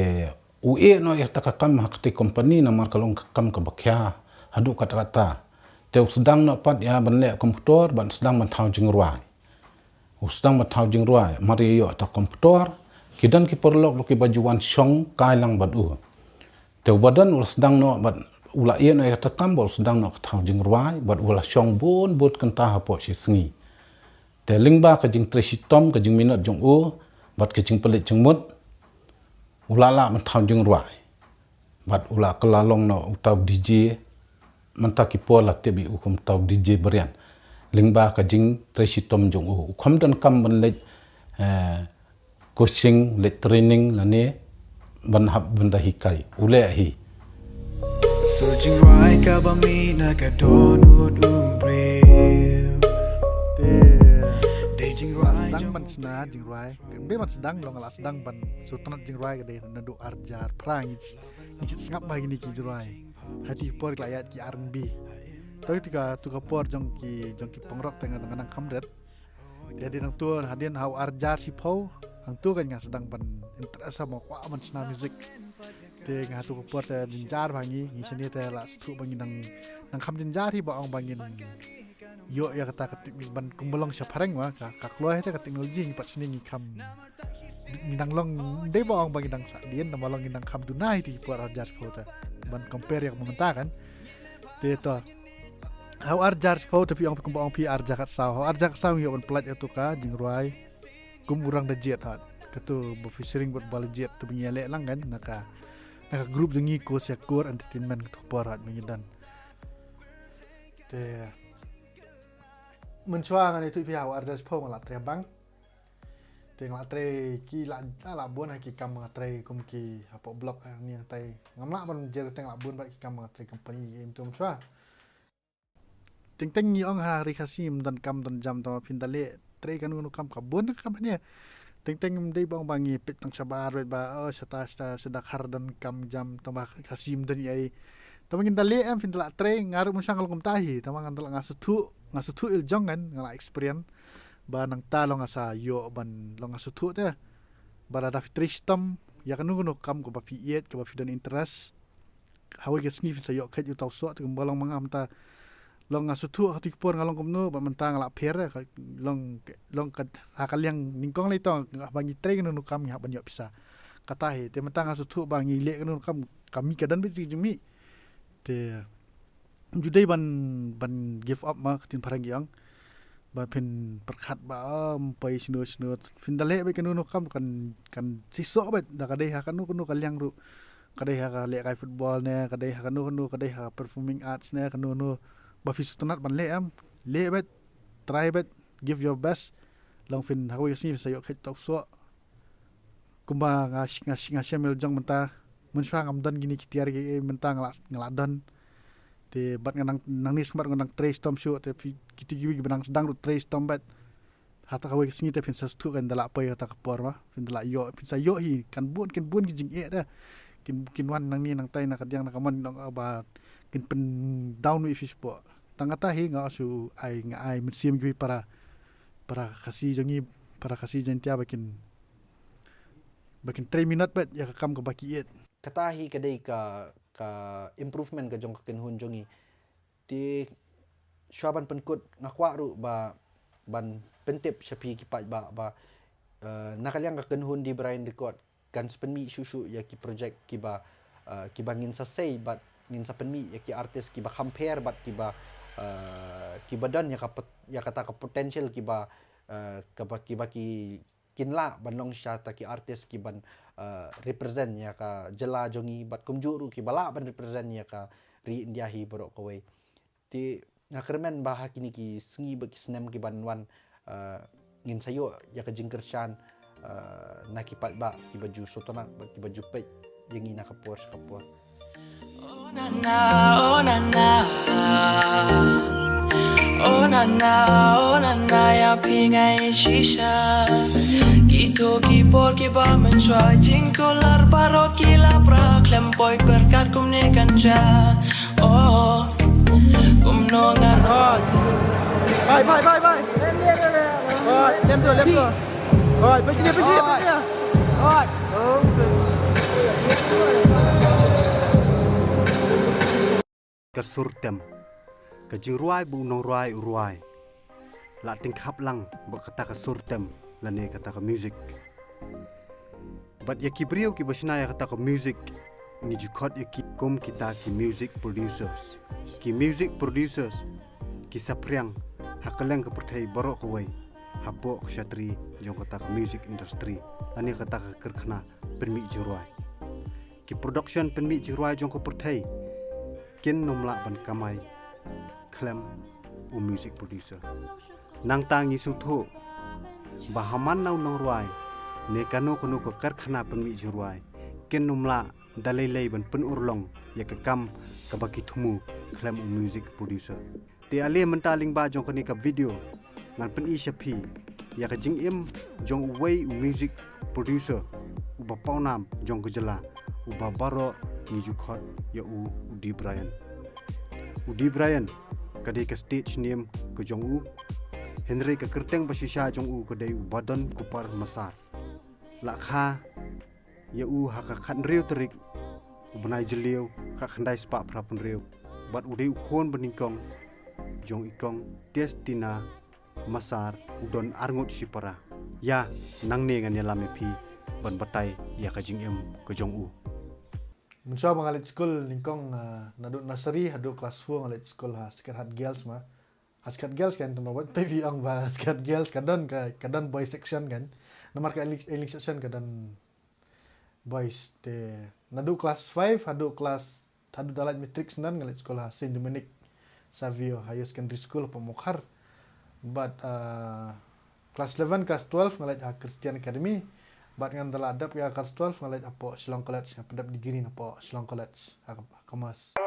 u ïeh noh ïa kata ka kam ha kata ka company namar ka long ka kam kaba khia haduh katta katta. Te u sdang noh pat ïa ban leh computer, ban sdang ban thaw jingrwai. U sdang ban thaw jingrwai, mar ïa ïoh kata ka computer, ki don ki paralok ruh kiba ju wan shong kai lang bad u. Te u ba don u la sdang noh bad u la ïeh noh ïa kata ka kam bad u sdang noh ka thaw jingrwai, bad u la shong bun bun kynta hapoh shi sngi. Te lyngba ka jingtrei shitom ka jingminot jong u, bad ka jingpynleit jingmut, u la lah ban thaw jingrwai. Bad u la kylla long noh uta u DJ, mynta ki por la tip ïa u kum uta u DJ Brian. Lyngba ka jingtrei shitom jong u. U kham donkam ban leit, eh, coaching, leit training lane ban hap ban da hikai. U leh hi. Sa jingrwai kaba mih na ka dohnud u briew. Te dei jingrwai sdang ban shna jingrwai. Dei ban sdang long la sdang ban sngewtynnat jingrwai ka dei naduh ar hajar phra ngi, ngi sngap ba kine ki jingrwai. Ha kata ka por ki la ïaid ki R and B. Te kata ka, kata ka por jong ki, jong ki pynrok te nga dang nang kham rit. Te hadien hangto, hadien ha u ar hajar shiphew, hangto kan nga sdang ban interest ha ma kwah ban shna music. Te nga ha kata ka por te jynjar ba ngi, ngi shane te la sngewthuh ba ngi nang, nang kham jynjar hi ba ong ba ngin ïoh ïa kata ka teknik ban kumba long sha phareng wa, ka, ka kloi te ka teknoloji ngi pat shane ngi kham. Ngi nang long dei ba ong ba ngi nang sah dien, namar long ngi nang kham duna hi te ki por ar hajar shiphew te. Ban compare ïa ka mynta kan. Te to. Ha u ar hajar shiphew te phi ong phi kumba ong phi ar hajar khatsaw. Ha u ar hajar khatsaw ngi ïoh ban pyllait ïa katu ka jingrwai. Kum u rang da jied ha. Katu ba featuring bad ba la jied te ba ngi ïaleh lang kan. Na ka, na ka group jong ngi Ko Sha Kur Entertainment katu ka por ha ba ngi don. Te mynshuwa ngan ïathuh phi ha u ar hajar shiphew nga la trei ha bank. Te nga la trei ki la, la, la bun ha ki kam nga trei kum ki hapoh block ha ni hangtai. Ngam lah ban jer te nga la bun bad ki kam nga trei company em tu mynshuwa. Teng teng ngi ong ha ri Khasi ym don kam don jam tang ba phin da leh trei kano kano kam ka bun ka kam hangne. Teng teng ym dei ba ong ba ngi peit tang shabar bad ba, oh, shata shata shata khar don kam jam tang ba Khasi ym don ei. Tang ba ngin da leh em phin da la trei nga ruh mynshuwa nga long kumta hi tang ba nga da la nga sngewthuh, nga sngewthuh ïa la jong ngan nga la experience. Ba nangta long nga sa ïoh ban long nga sngewthuh te. Ba lada phi trei shitom ïa kano kano kam kaba phi ïeit kaba phi don interest. Hawei ka sngi phin sa ïoh kheit ïa uta u soh te kumba long ma nga mynta. Long nga sngewthuh ha katu ka por nga long kumno bad mynta nga la pher, eh, ka long, long ka ha ka liang nyngkong lei tang ba ngi trei kano kano kam ngi hap ban ïoh pisa. Kata hi te mynta nga sngewthuh ba ngi leh kano kano kam ka mih ka don beit ka jingmih. Te ym ju dei ban, ban give up ma ka ktien phareng ki ong. Ba phin pyrkhat ba, um, poi shano shano. Phin da leh bad kano kano kam kan, kan shisha bad da ka dei ha kano kano ka liang ruh. Ka dei ha ka lehkai football ne, ka dei ha kano kano, ka dei ha performing arts ne, kano kano. Ba phi sngewtynnat ban leh em. Leh bad, try bad, give your best. Long phin ha kawei ka sngi phin sa ïoh kheit top soh. Kumba nga sh-, nga sh-, nga shem ïa la jong mynta. Mynshuwa ngam don kine ki tiar kiei, mynta nga la, nga la don. Te bad nga nang, nangne sngewbha nga nang trei shitom shuh, te phi, kito kiwei kiba nang sdang ruh trei shitom bad. Ha kata kawei ka sngi te phin sa sngewthuh kan da lah poi kata ka por ma. Phin da lah ïoh, phin sa ïoh hi, kan bun, kan bun ki jingeh te. Kin, kin wan nangne nangtai na ka diang na ka mon, nong, ah, ba kin pyndown ïa phi shapoh. Tang kata hi nga shu ai, nga ai mynsiem kiwei para, para Khasi jong ngi, para Khasi Jaiñtia ba kin, ba kin trei minot bad ïa ka kam kaba ki ïeit. Kata hi ka dei ka, ka improvement ka jong ka kynhun jong ngi. Te shuwa ban pynkut nga kwah ruh ba ban pyntip sha phi ki paidbah ba, eh, na ka liang ka kynhun D Brian Record kan sa pynmih shuh shuh ïa ki project kiba, eh, kiba ngin sa sei bad ngin sa pynmih ïa ki artist kiba kham pher bad kiba, eh, kiba don ïa ka pot-, ïa kata ka potential kiba, eh, kaba, kiba ki kin lah ban long shisha ta ki artist kiban, eh, represent ïa ka jylla jong ngi bad kumjuh ruh kiba lah ban represent ïa ka ri India hi baroh kawei. Te nga kyrmen ba ha kine ki sngi bad ki snem kiban wan, eh, ngin sa ïoh ïa ka jingkyrshan, eh, na ki paidbah kiba ju sngewtynnat bad kiba ju peit ïa ngi na ka por sha ka por. Oh na na, oh na na. Oh na na, oh na na, ïa phi nga ïeit shisha. Kito ki por kiba mynshuwa jingkular baroh ki la pra khlem poi pyrkhat kumne kan jia. Oh, kumno ngan. Bye, bye, bye, bye. Bye, lem tu, lem tu. Bye, bye, sini, bye, sini, bye, sini. Bye. Ka sur tem. Ka jingrwai ba u nongrwai u rwai la tyngkhap lang bad kata ka sur tem lane kata ka music. Bad ïa ki briew kiba shna ïa kata ka music, ngi ju khot ïa ki kum kita ki music producers. Ki music producers ki saphriang ha kylleng ka pyrthei baroh kawei hapoh ka shatri jong kata ka music industry lane kata ka karkhana pynmih jingrwai. Ki production pynmih jingrwai jong ka pyrthei kin nym lah ban kamai khlem u music producer. Nangta ngi sngewthuh ba ha man na u nongrwai ne kano kano ka karkhana pynmih jingrwai kin nym lah da lei lei ban pynurlong ïa ka kam kaba ki thmu khlem u music producer. Te ale mynta lyngba jong kane ka video ngan pyni sha phi ïa ka jingim jong uwei u music producer uba pawnam jong ka jylla, uba baroh ngi ju khot ïa u u D Brian. U D Brian ka dei ka stage name ka jong u, hynrei ka kyrteng ba shisha jong u ka dei u Badon Kupar Massar. La kha ïa u ha ka khathynriew tarik u bnai Jylliew, khatkhyndai spah phra phew hynriew. Bad u dei u khun ba nyngkong jong i kong Destina Massar, u don arngut shipara. Ïa, nangne ngan ïalam ïa phi ban batai ïa ka jingim ka jong u. Mynshuwa ba nga leit skul nyngkong, ah, naduh nursery haduh class four nga leit skul ha Sacred Heart Girls ma. Ha Sacred Girls kan, tang ba wat phi ong ba Sacred Girls ka don, ka, ka don boys section kan. Namar ka English, English section ka don boys. Te naduh class five haduh class, haduh da lait matric syndon nga leit skul ha Saint Dominic Savio Higher Secondary School hapoh Mawkhar. Bad, ah, class eleven, class twelve nga leit ha Christian Academy. Bad ngan da la dep ïa class twelve nga leit hapoh Shillong College, nga pyndep degree napoh Shillong College ha, ha Commerce.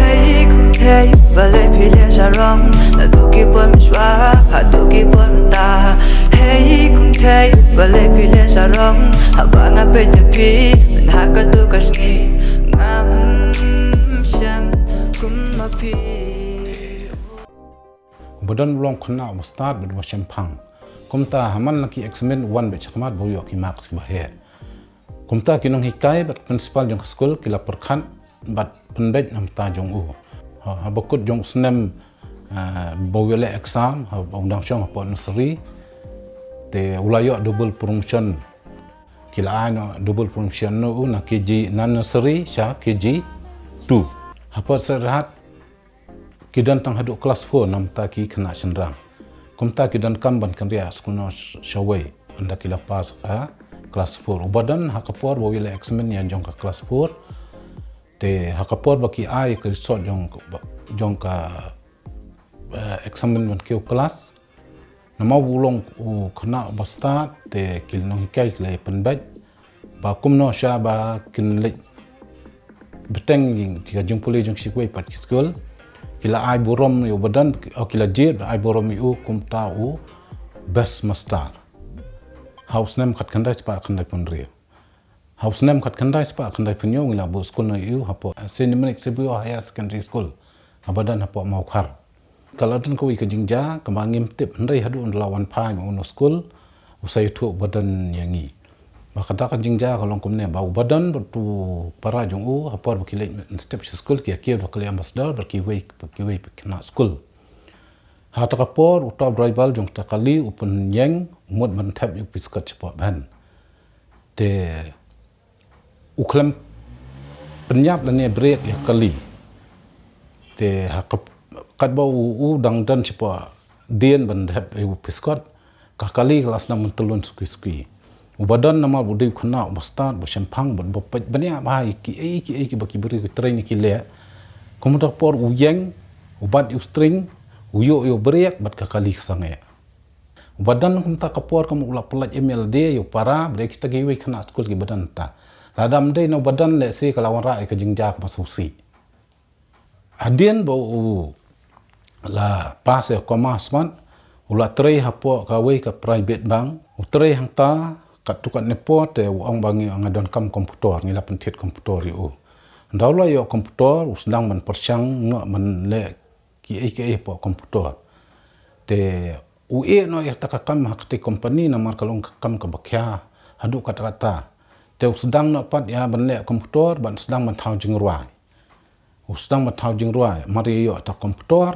Hei kumthei, balei phi leh sarong? Naduh ki por mynshuwa haduh ki por mynta. Hei kumthei, balei phi leh sarong? Haba nga peit ïa phi, mynta ka tu ka sngi ngam shem kum ma phi. Uba don u long khynnah uba stad bad uba shemphang. Kumta ha man la ki exam u wan beit shakhmat ba u ïoh ki marks kiba heh. Kumta ki nonghikai bad principal jong ka skul ki la pyrkhat bad pynbeit na bynta jong u. Ha, haba kut jong u snem, ah, ba u ïaleh exam, haba u dang shong hapoh nursery, te u la ïoh double promotion. Ki la ai noh double promotion noh u na K G, na nursery sha K G two. Hapoh Syrhat ki don tang haduh class four na bynta ki khynnah shynrang. Kumta ki donkam ban kynriah skul noh sh-, shawei ynda ki la pass, ah, class four. U Badon ha ka por ba u ïaleh exam ïa jong ka class four, te ha ka por ba ki ai ka result jong, jong ka, eh, exam ban kiew class, namar u long u khynnah uba stad, te ki nonghikai ki la pynbeit ba kumno sha ba kin leit bteng ïa ka jingpule jong shi kawei pat ki skul. Ki la ai burom ïa u Badon, oh, ki la jied ai burom ïa u kumta u best master ha u snem khatkhyndai spah khyndaiphew hynriew. Ha u snem khatkhyndai spah khyndaiphew hynñiew ngi la buh skul noh ïa u hapoh, eh, Saint Dominic Saviour Higher Secondary School, ha Badon hapoh Mawkhar. Ka la don kawei ka jingjia kaba ngim tip, hynrei haduh ynda la wan phai ma u na skul, u sa ïathuh u Badon ïa ngi ba kata ka jingjia ka long kumne, ba u Badon bad u para jong u ha por ba ki leit mynstep sha skul ki ïa kiew da ka kali ambassador bad kiwei, kiwei ki khynnah skul. Ha kata ka por u top driver jong kata ka kali u pynïeng, u mut ban thep ïa u piskot shapoh ban. Te u khlem pynïap lane brake ïa ka kali. Te ha ka, katba u, u dang don shapoh dien ban thep ïa u piskot, ka kali ka la sdang ban tyllun suki suki. U Badon namar ba u dei u khynnah uba stad, uba shemphang, uba, uba peit bniah bha ïa kiei kiei kiba ki briew ki treiñ ki leh. Kumta ka por u ïeng, u bat ïa u steering, u ïoh ïa u brake bad ka kali ka sangeh. U Badon kumta ka por kum u la pyllait ïa lade ïa u para bad ïa kita kiwei khynnah skul kiba don ta. Lada ym dei na u Badon lehse ka la wanrah ïa ka jingjia kaba sngewsih. Hadien ba u la pass ïa ka maths pat, u la trei hapoh kawei ka private bank. U trei hangta katto katne por te u ong ba ngi, nga donkam komputor, ngi la pynthied komputor ïa u. Ynda u la ïoh komputor u sdang ban pyrshang noh ban leh kiei kiei hapoh komputor. Te u ïeh noh ïa kata ka kam ha kata ka company namar ka long ka kam kaba khia haduh katta katta. Te u sdang noh pat ïa ban leh komputor bad sdang ban thaw jingrwai. U sdang ban thaw jingrwai, mar ïa ïoh kata ka komputor,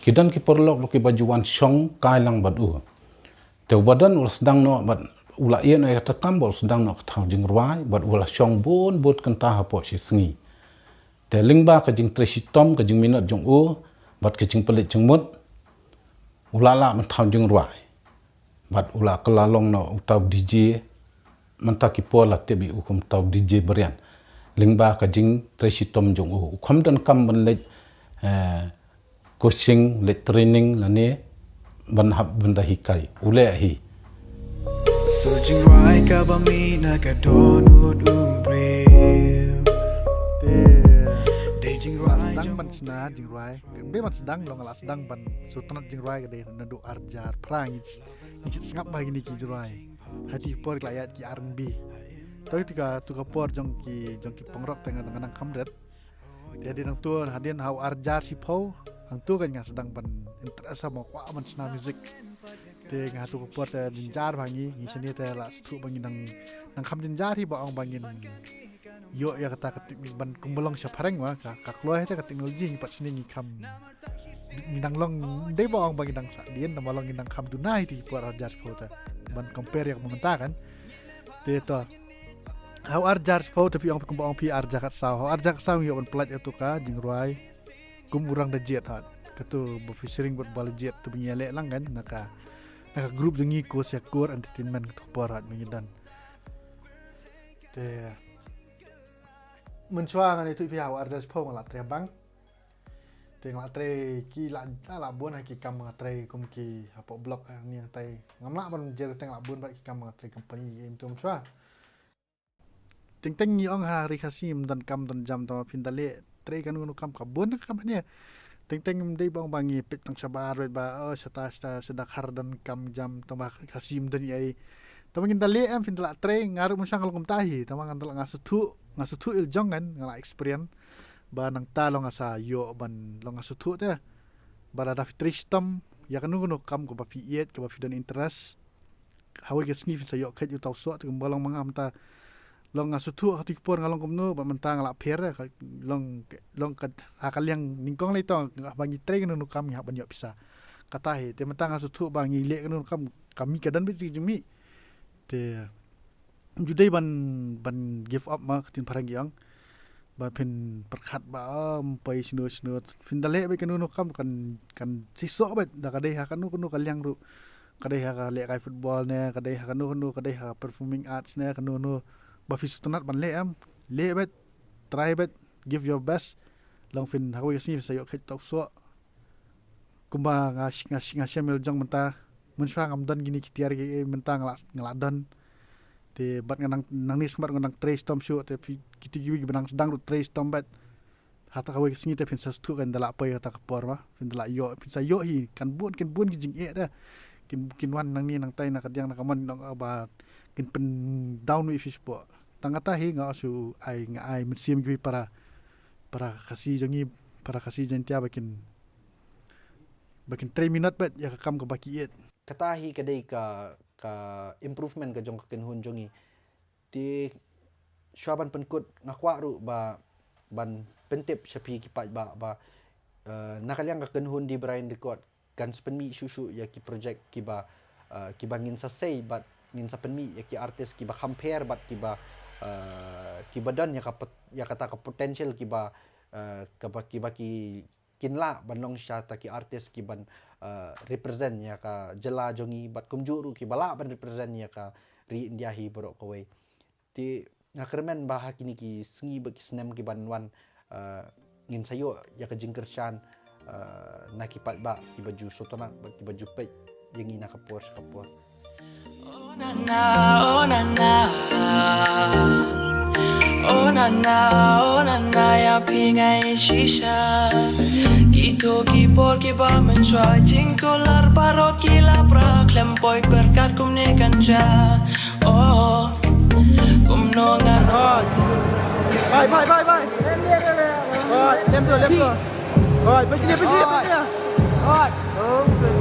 ki don ki paralok ruh kiba ju wan shong kai lang bad u. Te u Badon u la sdang noh bad u la ïeh noh ïa kata ka kam bad u sdang noh ka thaw jingrwai bad u la shong bun bun kynta hapoh shi sngi. Te lyngba ka jingtrei shitom, ka jingminot jong u bad ka jingpynleit jingmut, u la lah ban thaw jingrwai. Bad u la kylla long noh uta u DJ, mynta ki por la tip ïa u kum uta u DJ Brian. Lyngba ka jingtrei shitom jong u, u kham donkam ban leit, eh, coaching, leit training lane ban hap ban da hikai. U leh hi. Sa jingrwai kaba mih na ka dohnud u briew. Te dei jingrwai sdang ban shna jingrwai. Dei ban sdang, long la sdang ban sngewtynnat jingrwai ka dei naduh ar hajar phra ngi, ngi sngap ba kine ki jingrwai. Ha kiti ki por ki la ïaid ki R and B. Te kata ka, kata ka por jong ki, jong ki pangrok te nga dang kham rit. Te hadien hangto, hadien ha u ar hajar shiphew, hangto kan nga sdang ban interest ha, ba nga kwah ban shna music. Te nga ha kata ka por te jynjar bha ngi, ngi shane te la sngewthuh ba ngi dang, dang kham jynjar hi ba ong ba ngin ïoh ïa kata ka tip ban kumba long shaphrang wa, ka, ka kloi te ka technology ngi pat shane ngi kham, ngi dang long, dei ba ong ba ngi dang sah dien, namar long ngi dang kham duna hi te ki por ar hajar shiphew te. Ban compare ïa ka mynta kan. Te to. Ha u ar hajar shiphew te phi ong phi kumba ong phi ar hajar khatsaw. Ha u ar hajar khatsaw ngi ïoh ban pyllait ïa katu ka jingrwai kum u rang da jied ha. Katu ba featuring bad ba la jied tu ba ngi ïaleh lang kan na ka, na ka group jong ngi Ko Siakur Entertainment katu ka por ha ba ngi don. Te mynshuwa ngan ïathuh ïa phi ha u ar hajar shiphew nga la trei ha bank. Te nga la trei ki la, la, la bun ha ki kam nga trei kum ki hapoh block, eh, ni hangtai. Ngam lah ban jer te nga la bun bad ki kam nga trei company, eh, mynta mynshuwa. Teng teng ngi ong ha ri Khasi ym don kam don jam, tangba phin da leh trei kano kano kam, ka bun ka kam hangne. Teng teng ym dei ba ong ba ngi peit tang shabar beit ba, oh, shata shata shata khar don kam jam, tangba Khasi ym don ei. Tangba ngin da leh em, phin da lah trei, nga ruh mynshuwa nga long kumta hi, tangba nga da lah, nga sngewthuh, nga sngewthuh ïa la jong ngan, nga lah experience. Ba nangta long nga sa ïoh ban long nga sngewthuh te. Ba lada phi trei shitom ïa kano kano kam kaba phi ïeit, kaba phi don interest, ha kawei ka sngi phin sa ïoh kheit ïa uta u soh te, kumba long ma nga mynta. Long nga sngewthuh ha katu ka por nga long kumno, bad mynta nga la pher, eh, ka, long, long ka, ha ka liang nyngkong lei tang, haba ngi trei kano kano ka kam ngi hap ban ïoh pisa. Kata hi, te mynta nga sngewthuh ba ngi leh kano kano ka kam, ka mih ka don beit jingmih. Te, ym ju dei ban, ban give up ma, ka ktien phareng ki ong. Ba phin pyrkhat ba, ah, ym poi shano shano. Phin da leh beit kano kano ka kam kan, kan seisoh beit, da ka dei ha kano kano ka liang ruh. Ka dei ha ka lehkai football ne, ka dei ha kano kano, ka dei ha performing arts ne, kano kano. Ba phi sngewtynnat ban leh em, leh beit, try beit, give your best. Long phin ha kawei ka sngi phin sa ïoh kheit top soh. Kumba nga sh-, nga sh-, nga shem ïa la jong mynta. Mynshuwa ngam don kine ki tiar kiei, mynta nga la, nga la don. Te bad nga nang, nangne sngewbha nga nang trei shitom shuh, te phi, kito kiwei kiba nang sdang ruh trei shitom beit. Ha kata kawei ka sngi te phin sa sngewthuh kan da lah poi ha kata ka por ma. Phin da lah ïoh, phin sa ïoh hi, kan bun, kan bun ki jingeh te. Kin, kin wan nangne nangtai na kadiang na kamon, nang, ah, ba kin pyndown wei phi shapoh. Tang kata hi nga shu ai, nga ai mynsiem kiwei para, para Khasi jong ngi, para Khasi Jaiñtia ba kin, ba kin trei minot beit ïa ka kam kaba ki ïeit. Kata hi ka dei ka, ka improvement ka jong ka kynhun jong ngi. Te shuwa ban pynkut nga kwah ruh ba ban pyntip sha phi ki paidbah ba, eh, na ka liang ka kynhun D Brian Record kan sa pynmih shuh shuh ïa ki project kiba, eh, kiba ngin sa sei bad ngin sa pynmih ïa ki artist kiba kham pher bad kiba, eh, kiba don ïa ka pot-, ïa kata ka potential kiba, eh, kaba, kiba ki kin lah ban long shisha kita ki artist kiban, eh, represent ïa ka jylla jong ngi bad kumjuh ruh kiba lah ban represent ïa ka ri India hi baroh kawei. Te nga kyrmen ba ha kine ki sngi bad ki snem kiban wan, eh, ngin sa ïoh ïa ka jingkyrshan, eh, na ki paidbah kiba ju sngewtynnat bad kiba ju peit ïa ngi na ka por sha ka por. Oh na na, oh na na. Oh na na, oh na na, ïa phi nga ïeit shisha. Kito ki por kiba mynshuwa jingkular baroh ki la pra khlem poi pyrkhat kumne kan jia. Oh, kumno ngan. Bye, bye, bye, bye. Bye, lem tu, lem tu. Bye, bye, sini, bye, sini, bye, sini. Bye. Okay.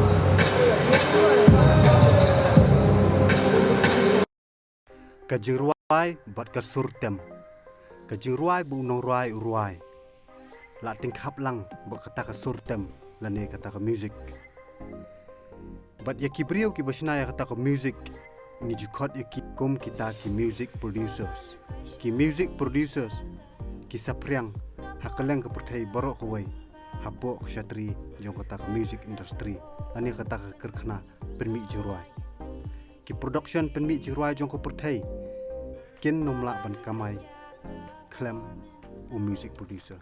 Ka jingrwai bad ka sur tem. Ka jingrwai ba u nongrwai u rwai la tyngkhap lang bad kata ka sur tem lane kata ka music. Bad ïa ki briew kiba shna ïa kata ka music ngi ju khot ïa ki kum kita ki music producers. Ki music producers ki saphriang ha kylleng ka pyrthei baroh kawei hapoh ka shatri jong kata ka music industry lane kata ka karkhana pynmih jingrwai. Ki production pynmih jingrwai jong ka pyrthei kin ym lah ban kamai khlem u music producer.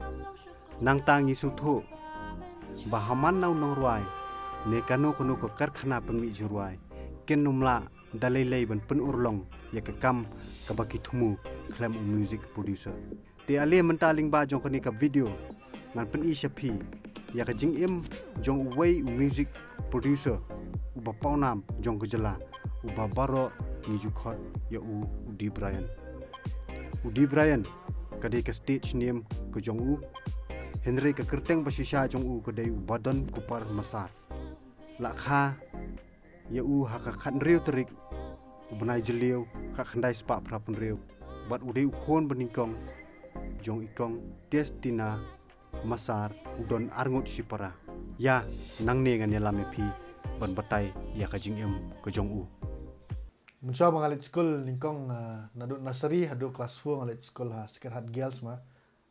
Nangta ngi sngewthuh ba ha man na u nongrwai ne kano kano ka karkhana pynmih jingrwai kin ym lah da lei lei ban pynurlong ïa ka kam kaba ki thmu khlem u music producer. Te ale mynta lyngba jong kane ka video ngan pyni sha phi ïa ka jingim jong uwei u music producer uba pawnam jong ka jylla, uba baroh ngi ju khot ïa u u D Brian. U D Brian ka dei ka stage name ka jong u, hynrei ka kyrteng ba shisha jong u ka dei u Badon Kupar Massar. La kha ïa u ha ka khathynriew tarik u bnai Jylliew, khatkhyndai spah phra phew hynriew. Bad u dei u khun ba nyngkong jong i kong Testina Massar, u don arngut shipara. Ïa, nangne ngan ïalam ïa phi ban batai ïa ka jingim ka jong u. Mynshuwa ba nga leit skul nyngkong, ah, naduh nursery haduh class four nga leit skul ha Sacred Heart Girls ma.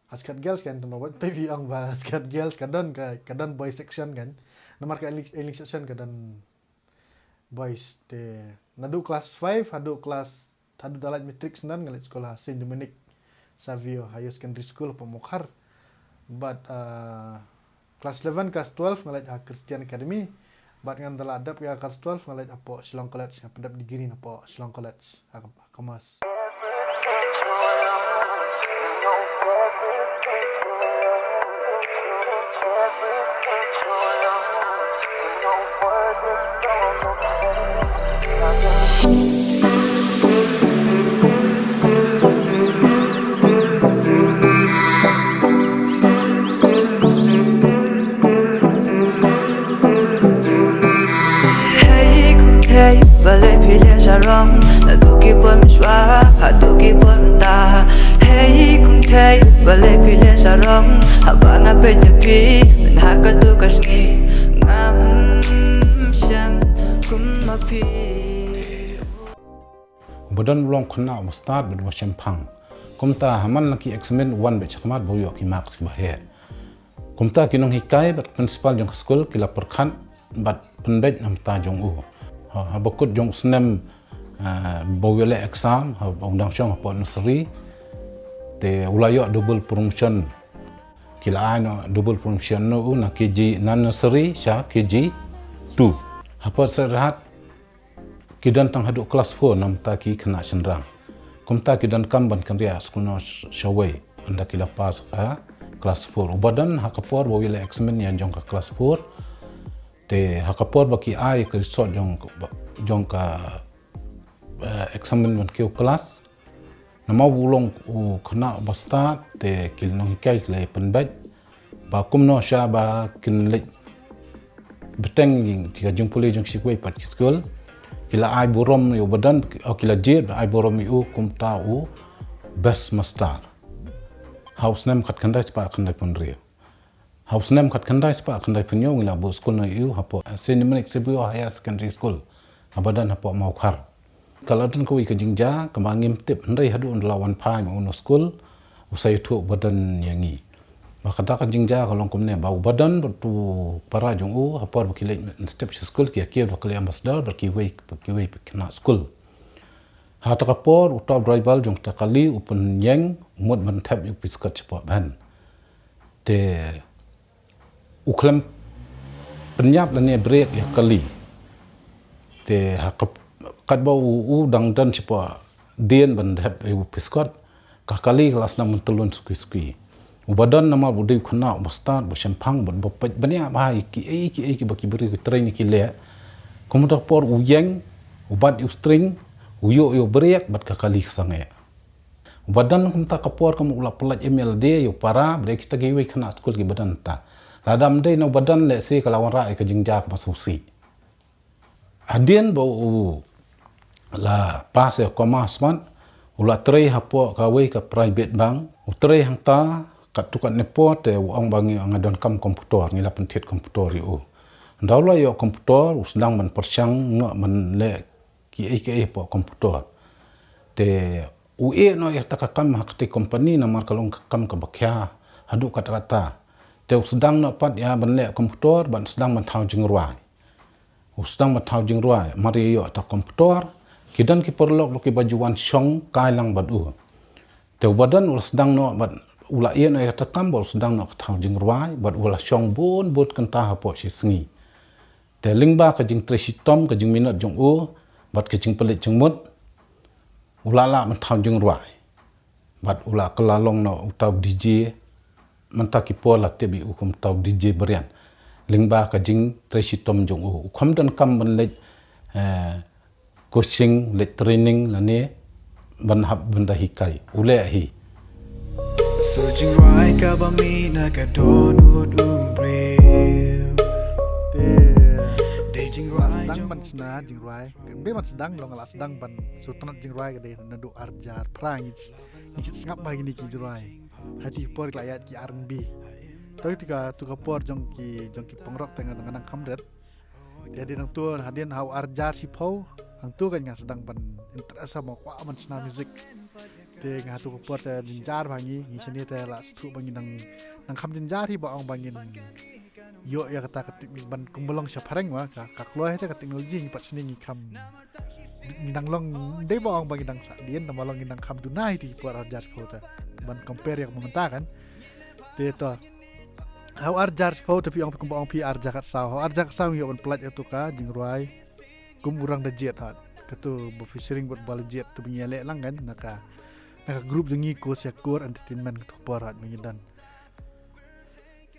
Ha Sacred Girls kan, tang ba wat phi ong ba Sacred Girls ka don, ka, ka don boys section kan. Namar ka English, English section ka don boys. Te naduh class five haduh class, haduh da lait matric syndon nga leit skul ha Saint Dominic Savio Higher Secondary School hapoh Mawkhar. Bad, ah, class eleven, class twelve nga leit ha Christian Academy. Bad ngan da la dep ïa class twelve nga leit hapoh Shillong College, nga pyndep degree hapoh Shillong College ha, ha Commerce. Hey, hey, balei phi leh sarong? Naduh ki por mynshuwa Hey, balei phi leh sarong, haba nga peit ïa phi, mynta ka tu ka sngi, ngam shem kum ma phi. Ba don u long khynnah uba stad bad uba shemphang. Kumta ha man la ki eksamin u wan beit shakhmat ba u ïoh ki marks kiba heh. Kumta ki nonghikai bad principal jong ka skul ki la pyrkhat bad pynbeit na bynta jong u. Ha, haba kut jong u snem, ah, ba u ïaleh exam, haba u dang shong hapoh nursery. Te u la ïoh double promotion. Ki la ai noh double promotion noh u na K G, na nursery sha K G two. Hapoh Syrhat ki don tang haduh class four na bynta ki khynnah shynrang. Kumta ki donkam ban kynriah skul noh sh-, shawei ynda ki la pass, ah, class four. Uba don ha ka por ba u ïaleh examin ïa jong ka class four. Te ha ka por ba ki ai ka result jong, jong ka, eh, examin ban kiew class. Namar u long u khynnah uba stad te ki nonghikai ki la pynbeit ba kumno sha ba kin leit bteng ïa ka jingpule jong shi kwei pat ki skul. Ki la ai burom ïa u ba don, oh, ki la jied ai burom ïa u kumta u best master. Ha u snem khatkhyndai spah khyndaiphew hynriew. Ha u snem khatkhyndai spah khyndaiphew hynñiew ngi la buh skul noh ïa u hapoh, eh, Saint Dominic Saviour Higher Secondary School. Haba don hapoh Mawkhar. Ka la don kawei ka jingjia kaba ngim tip hynrei haduh un la wan phai ma u na skul u sa ïathuh u ba don ïa ngi. Ba kata ka jingjia ka long kumne ba u ba don bad u para jong u ha por ba ki leit mynstep sha skul ki ïa kiew da ka lei ambassador bad kiwei, kiwei khynnah skul. Ha kata ka por uta u driver jong kata ka kali u pynïeng u mut ban thep ïa u biskot shapoh ban. Te u khlem pynïap lane brake ïa ka kali. Te ha ka, katba u, u dang don shapoh dien ban thep ïa u biskot, ka kali ka la sdang ban tyllun suki suki. U ba don namar u dei u khynnah uba stad, uba shemphang, uba, uba peit bniah bha ïa kiei kiei kiba ki briew ki train ki leh. Kumta por u ïeng, u bat ïa u steering, u ïoh ïa u brake bad ka kali ka sangeh. U ba don kumta ka por kum u la pyllait ïa u lade ïa u para, bad ïa kita kiwei khynnah skul kiba don ta. Lada ym dei na u ba don lehse ka la wanrah ïa ka jingjia kaba sngewsih. Hadien ba u la pass ïa ka commerce pat, u la trei hapoh kawei ka private bank, u trei hangta katto katne por te u ong ba ngi nga donkam komputor, ngi la pynthied komputor ïa u. Ynda u la ïoh komputor, u sdang ban pyrshang noh ban leh kiei kiei hapoh komputor. Te u ïeh noh ïa kata ka kam ha katei ka company namar ka long ka kam kaba khia haduh katta katta. Te u sdang noh pat ïa ban leh komputor ban sdang ban thaw jingrwai. U sdang ban thaw jingrwai, mar ïa ïoh kata komputor, ki don ki paralok ruh kiba ju wan shong kai lang bad u. Te u ba don u la sdang noh bad u la ïeh noh ïa kata ka kam bad u sdang noh ka thaw jingrwai bad u la shong bun bun kynta hapoh shi sngi. Te lyngba ka jingtrei shitom ka jingminot jong u bad ka jingpynleit jingmut, u la lah ban thaw jingrwai. Bad u la kylla long noh uta u DJ, mynta ki por la tip ïa u kum uta u DJ Brian. Lyngba ka jingtrei shitom jong u. U kham donkam ban leit, eh, coaching, leit training lane ban hap ban da hikai. U leh hi. Sa jingrwai kaba mih na ka dohnud u briew. Te dei jingrwai sdang ban shna jingrwai. Ym dei ban sdang long la sdang ban shu tynnat jingrwai ka dei naduh ar hajar phra ngi, ngi sngap ba kine ki jingrwai. Ha kiti ki por ki la ïaid ki R and B. To kata ka, to ka por jong ki, jong ki pangrok te nga dang kham rit. Te hadien hangto, hadien ha u ar hajar shiphew, hangto kan nga sdang ban interest ha mo kwah ban shna music. Te nga ha to ka por te jynjar bha ngi, ngi shane te la sdang ba ngi dang, dang kham jynjar hi ba ong ba ngin ïoh ïa kata ka teknik ban kum ba long shaphrang wa, ka, ka kloi te ka teknoloji ngi pat shane ngi kham, ngi dang long dei ba ong ba ngi dang sah dien, tang ba long ngi dang kham duna hi te ki por ar hajar shiphew te. Ban compare ïa ka mynta kan. Te to. Ha u ar hajar shiphew te phi ong phi kumba ong phi ar hajar khatsaw. Ha u ar hajar khatsaw ngi ïoh ban pyllait ïa to ka jingrwai. Kum u Rang Da Jied ha. Kato ba featuring bad Ba La Jied to ba ngi ïaleh lang kan na ka, na ka group jong ngi Ko Siakur Entertainment kato ka por ha ba ngi don.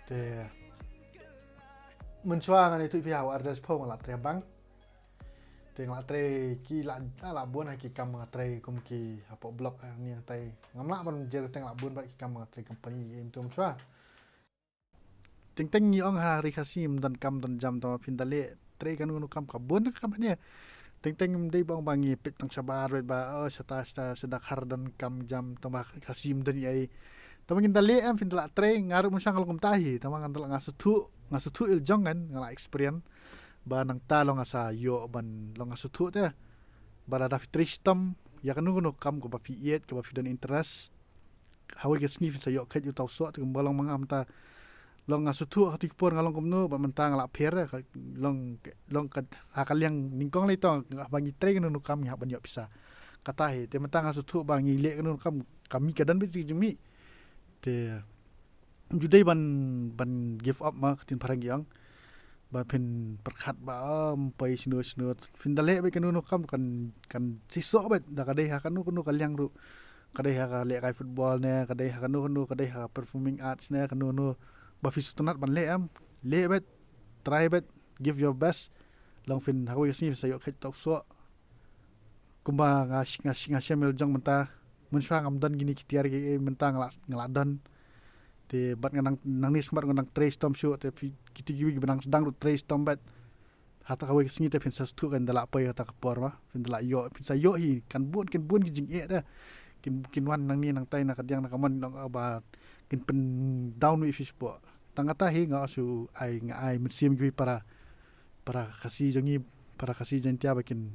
Te mynshuwa ngan ïathuh phi ha u ar hajar shiphew nga la trei ha bank. Te nga la trei ki la, la, la bun ha ki kam nga trei kum ki hapoh block ha ni hangtai. Ngam lah ban jer te nga la bun bad ki kam nga trei company ïa ym tum shuwa. Teng teng ngi ong ha ri Khasi ym don kam don jam, tang ba phin da leh trei kano kano kam ka bun ka kam hangne. Teng teng ym dei ba ong ba ngi peit tang shabar beit ba, oh, shata shata shata khar don kam jam, tang ba Khasi ym don ei. Tama ngin da leh em, phin da lah trei, nga ruh mynshwa nga long kumta hi, tama nga da lah, nga sngewthuh, nga sngewthuh ïa la jong ngan, nga lah experience. Ba nangta long nga sa ïoh ban long nga sngewthuh te. Ba lada phi trei shitom ïa kano kano kam kaba phi ïeit, kaba phi don interest, ha kawei ka sngi phin sa ïoh kheit ïa uta u soh. Te kumba long ma nga mynta, long nga sngewthuh ha katu ka por nga long kumno, bad mynta nga lah pher, ka long, long ka, ha ka liang nyngkong lei tang, haba ngi trei kano kano kam ngi hap ban ïoh pisa. Kata hi, te mynta nga sngewthuh ba ngi leh kano kano kam, ka mih ka don beit ka jingmih. Te ju dei ban, ban give up, ma ka ktien phareng ki ong. Ba phin pyrkhat ba, um, poi shano shano, phin da leh beit kano kano kam, kan, kan shisha beit, da ka dei ha kano kano ka liang ruh. Ka dei ha ka lehkai football ne, ka dei ha kano kano, ka dei ha performing arts ne, kano kano. Ba phi sngewtynnat ban leh em, leh beit, try beit, give your best. Long phin ha kawei ka sngi phin sa ïoh kheit uta u soh. Kumba nga sh-, nga sh-, nga shem ïa la jong mynta, mynshwa ngam don kine ki tiar kiei kiei, mynta nga lah, nga lah don. Te bad nga nang, nangne shakhmat nga nang trei shitom shuh, te phi, kito kiwei kiba nang sdang ruh trei shitom beit. Ha kata kawei ka sngi te phin sa sngewthuh, kan da lah poi ha kata ka por, ma phin da lah ïoh, phin sa ïoh hi, kan bun, kan bun ki jingeh te. Kin, kin wan nangne nangtai na kadiang na kamon, nang, ah, ba kin pyndown ïa phi shapoh. Tang kata hi nga shu ai, nga ai mynsiem ïa kiwei para, para Khasi jong ngi, para Khasi Jaiñtia ba kin,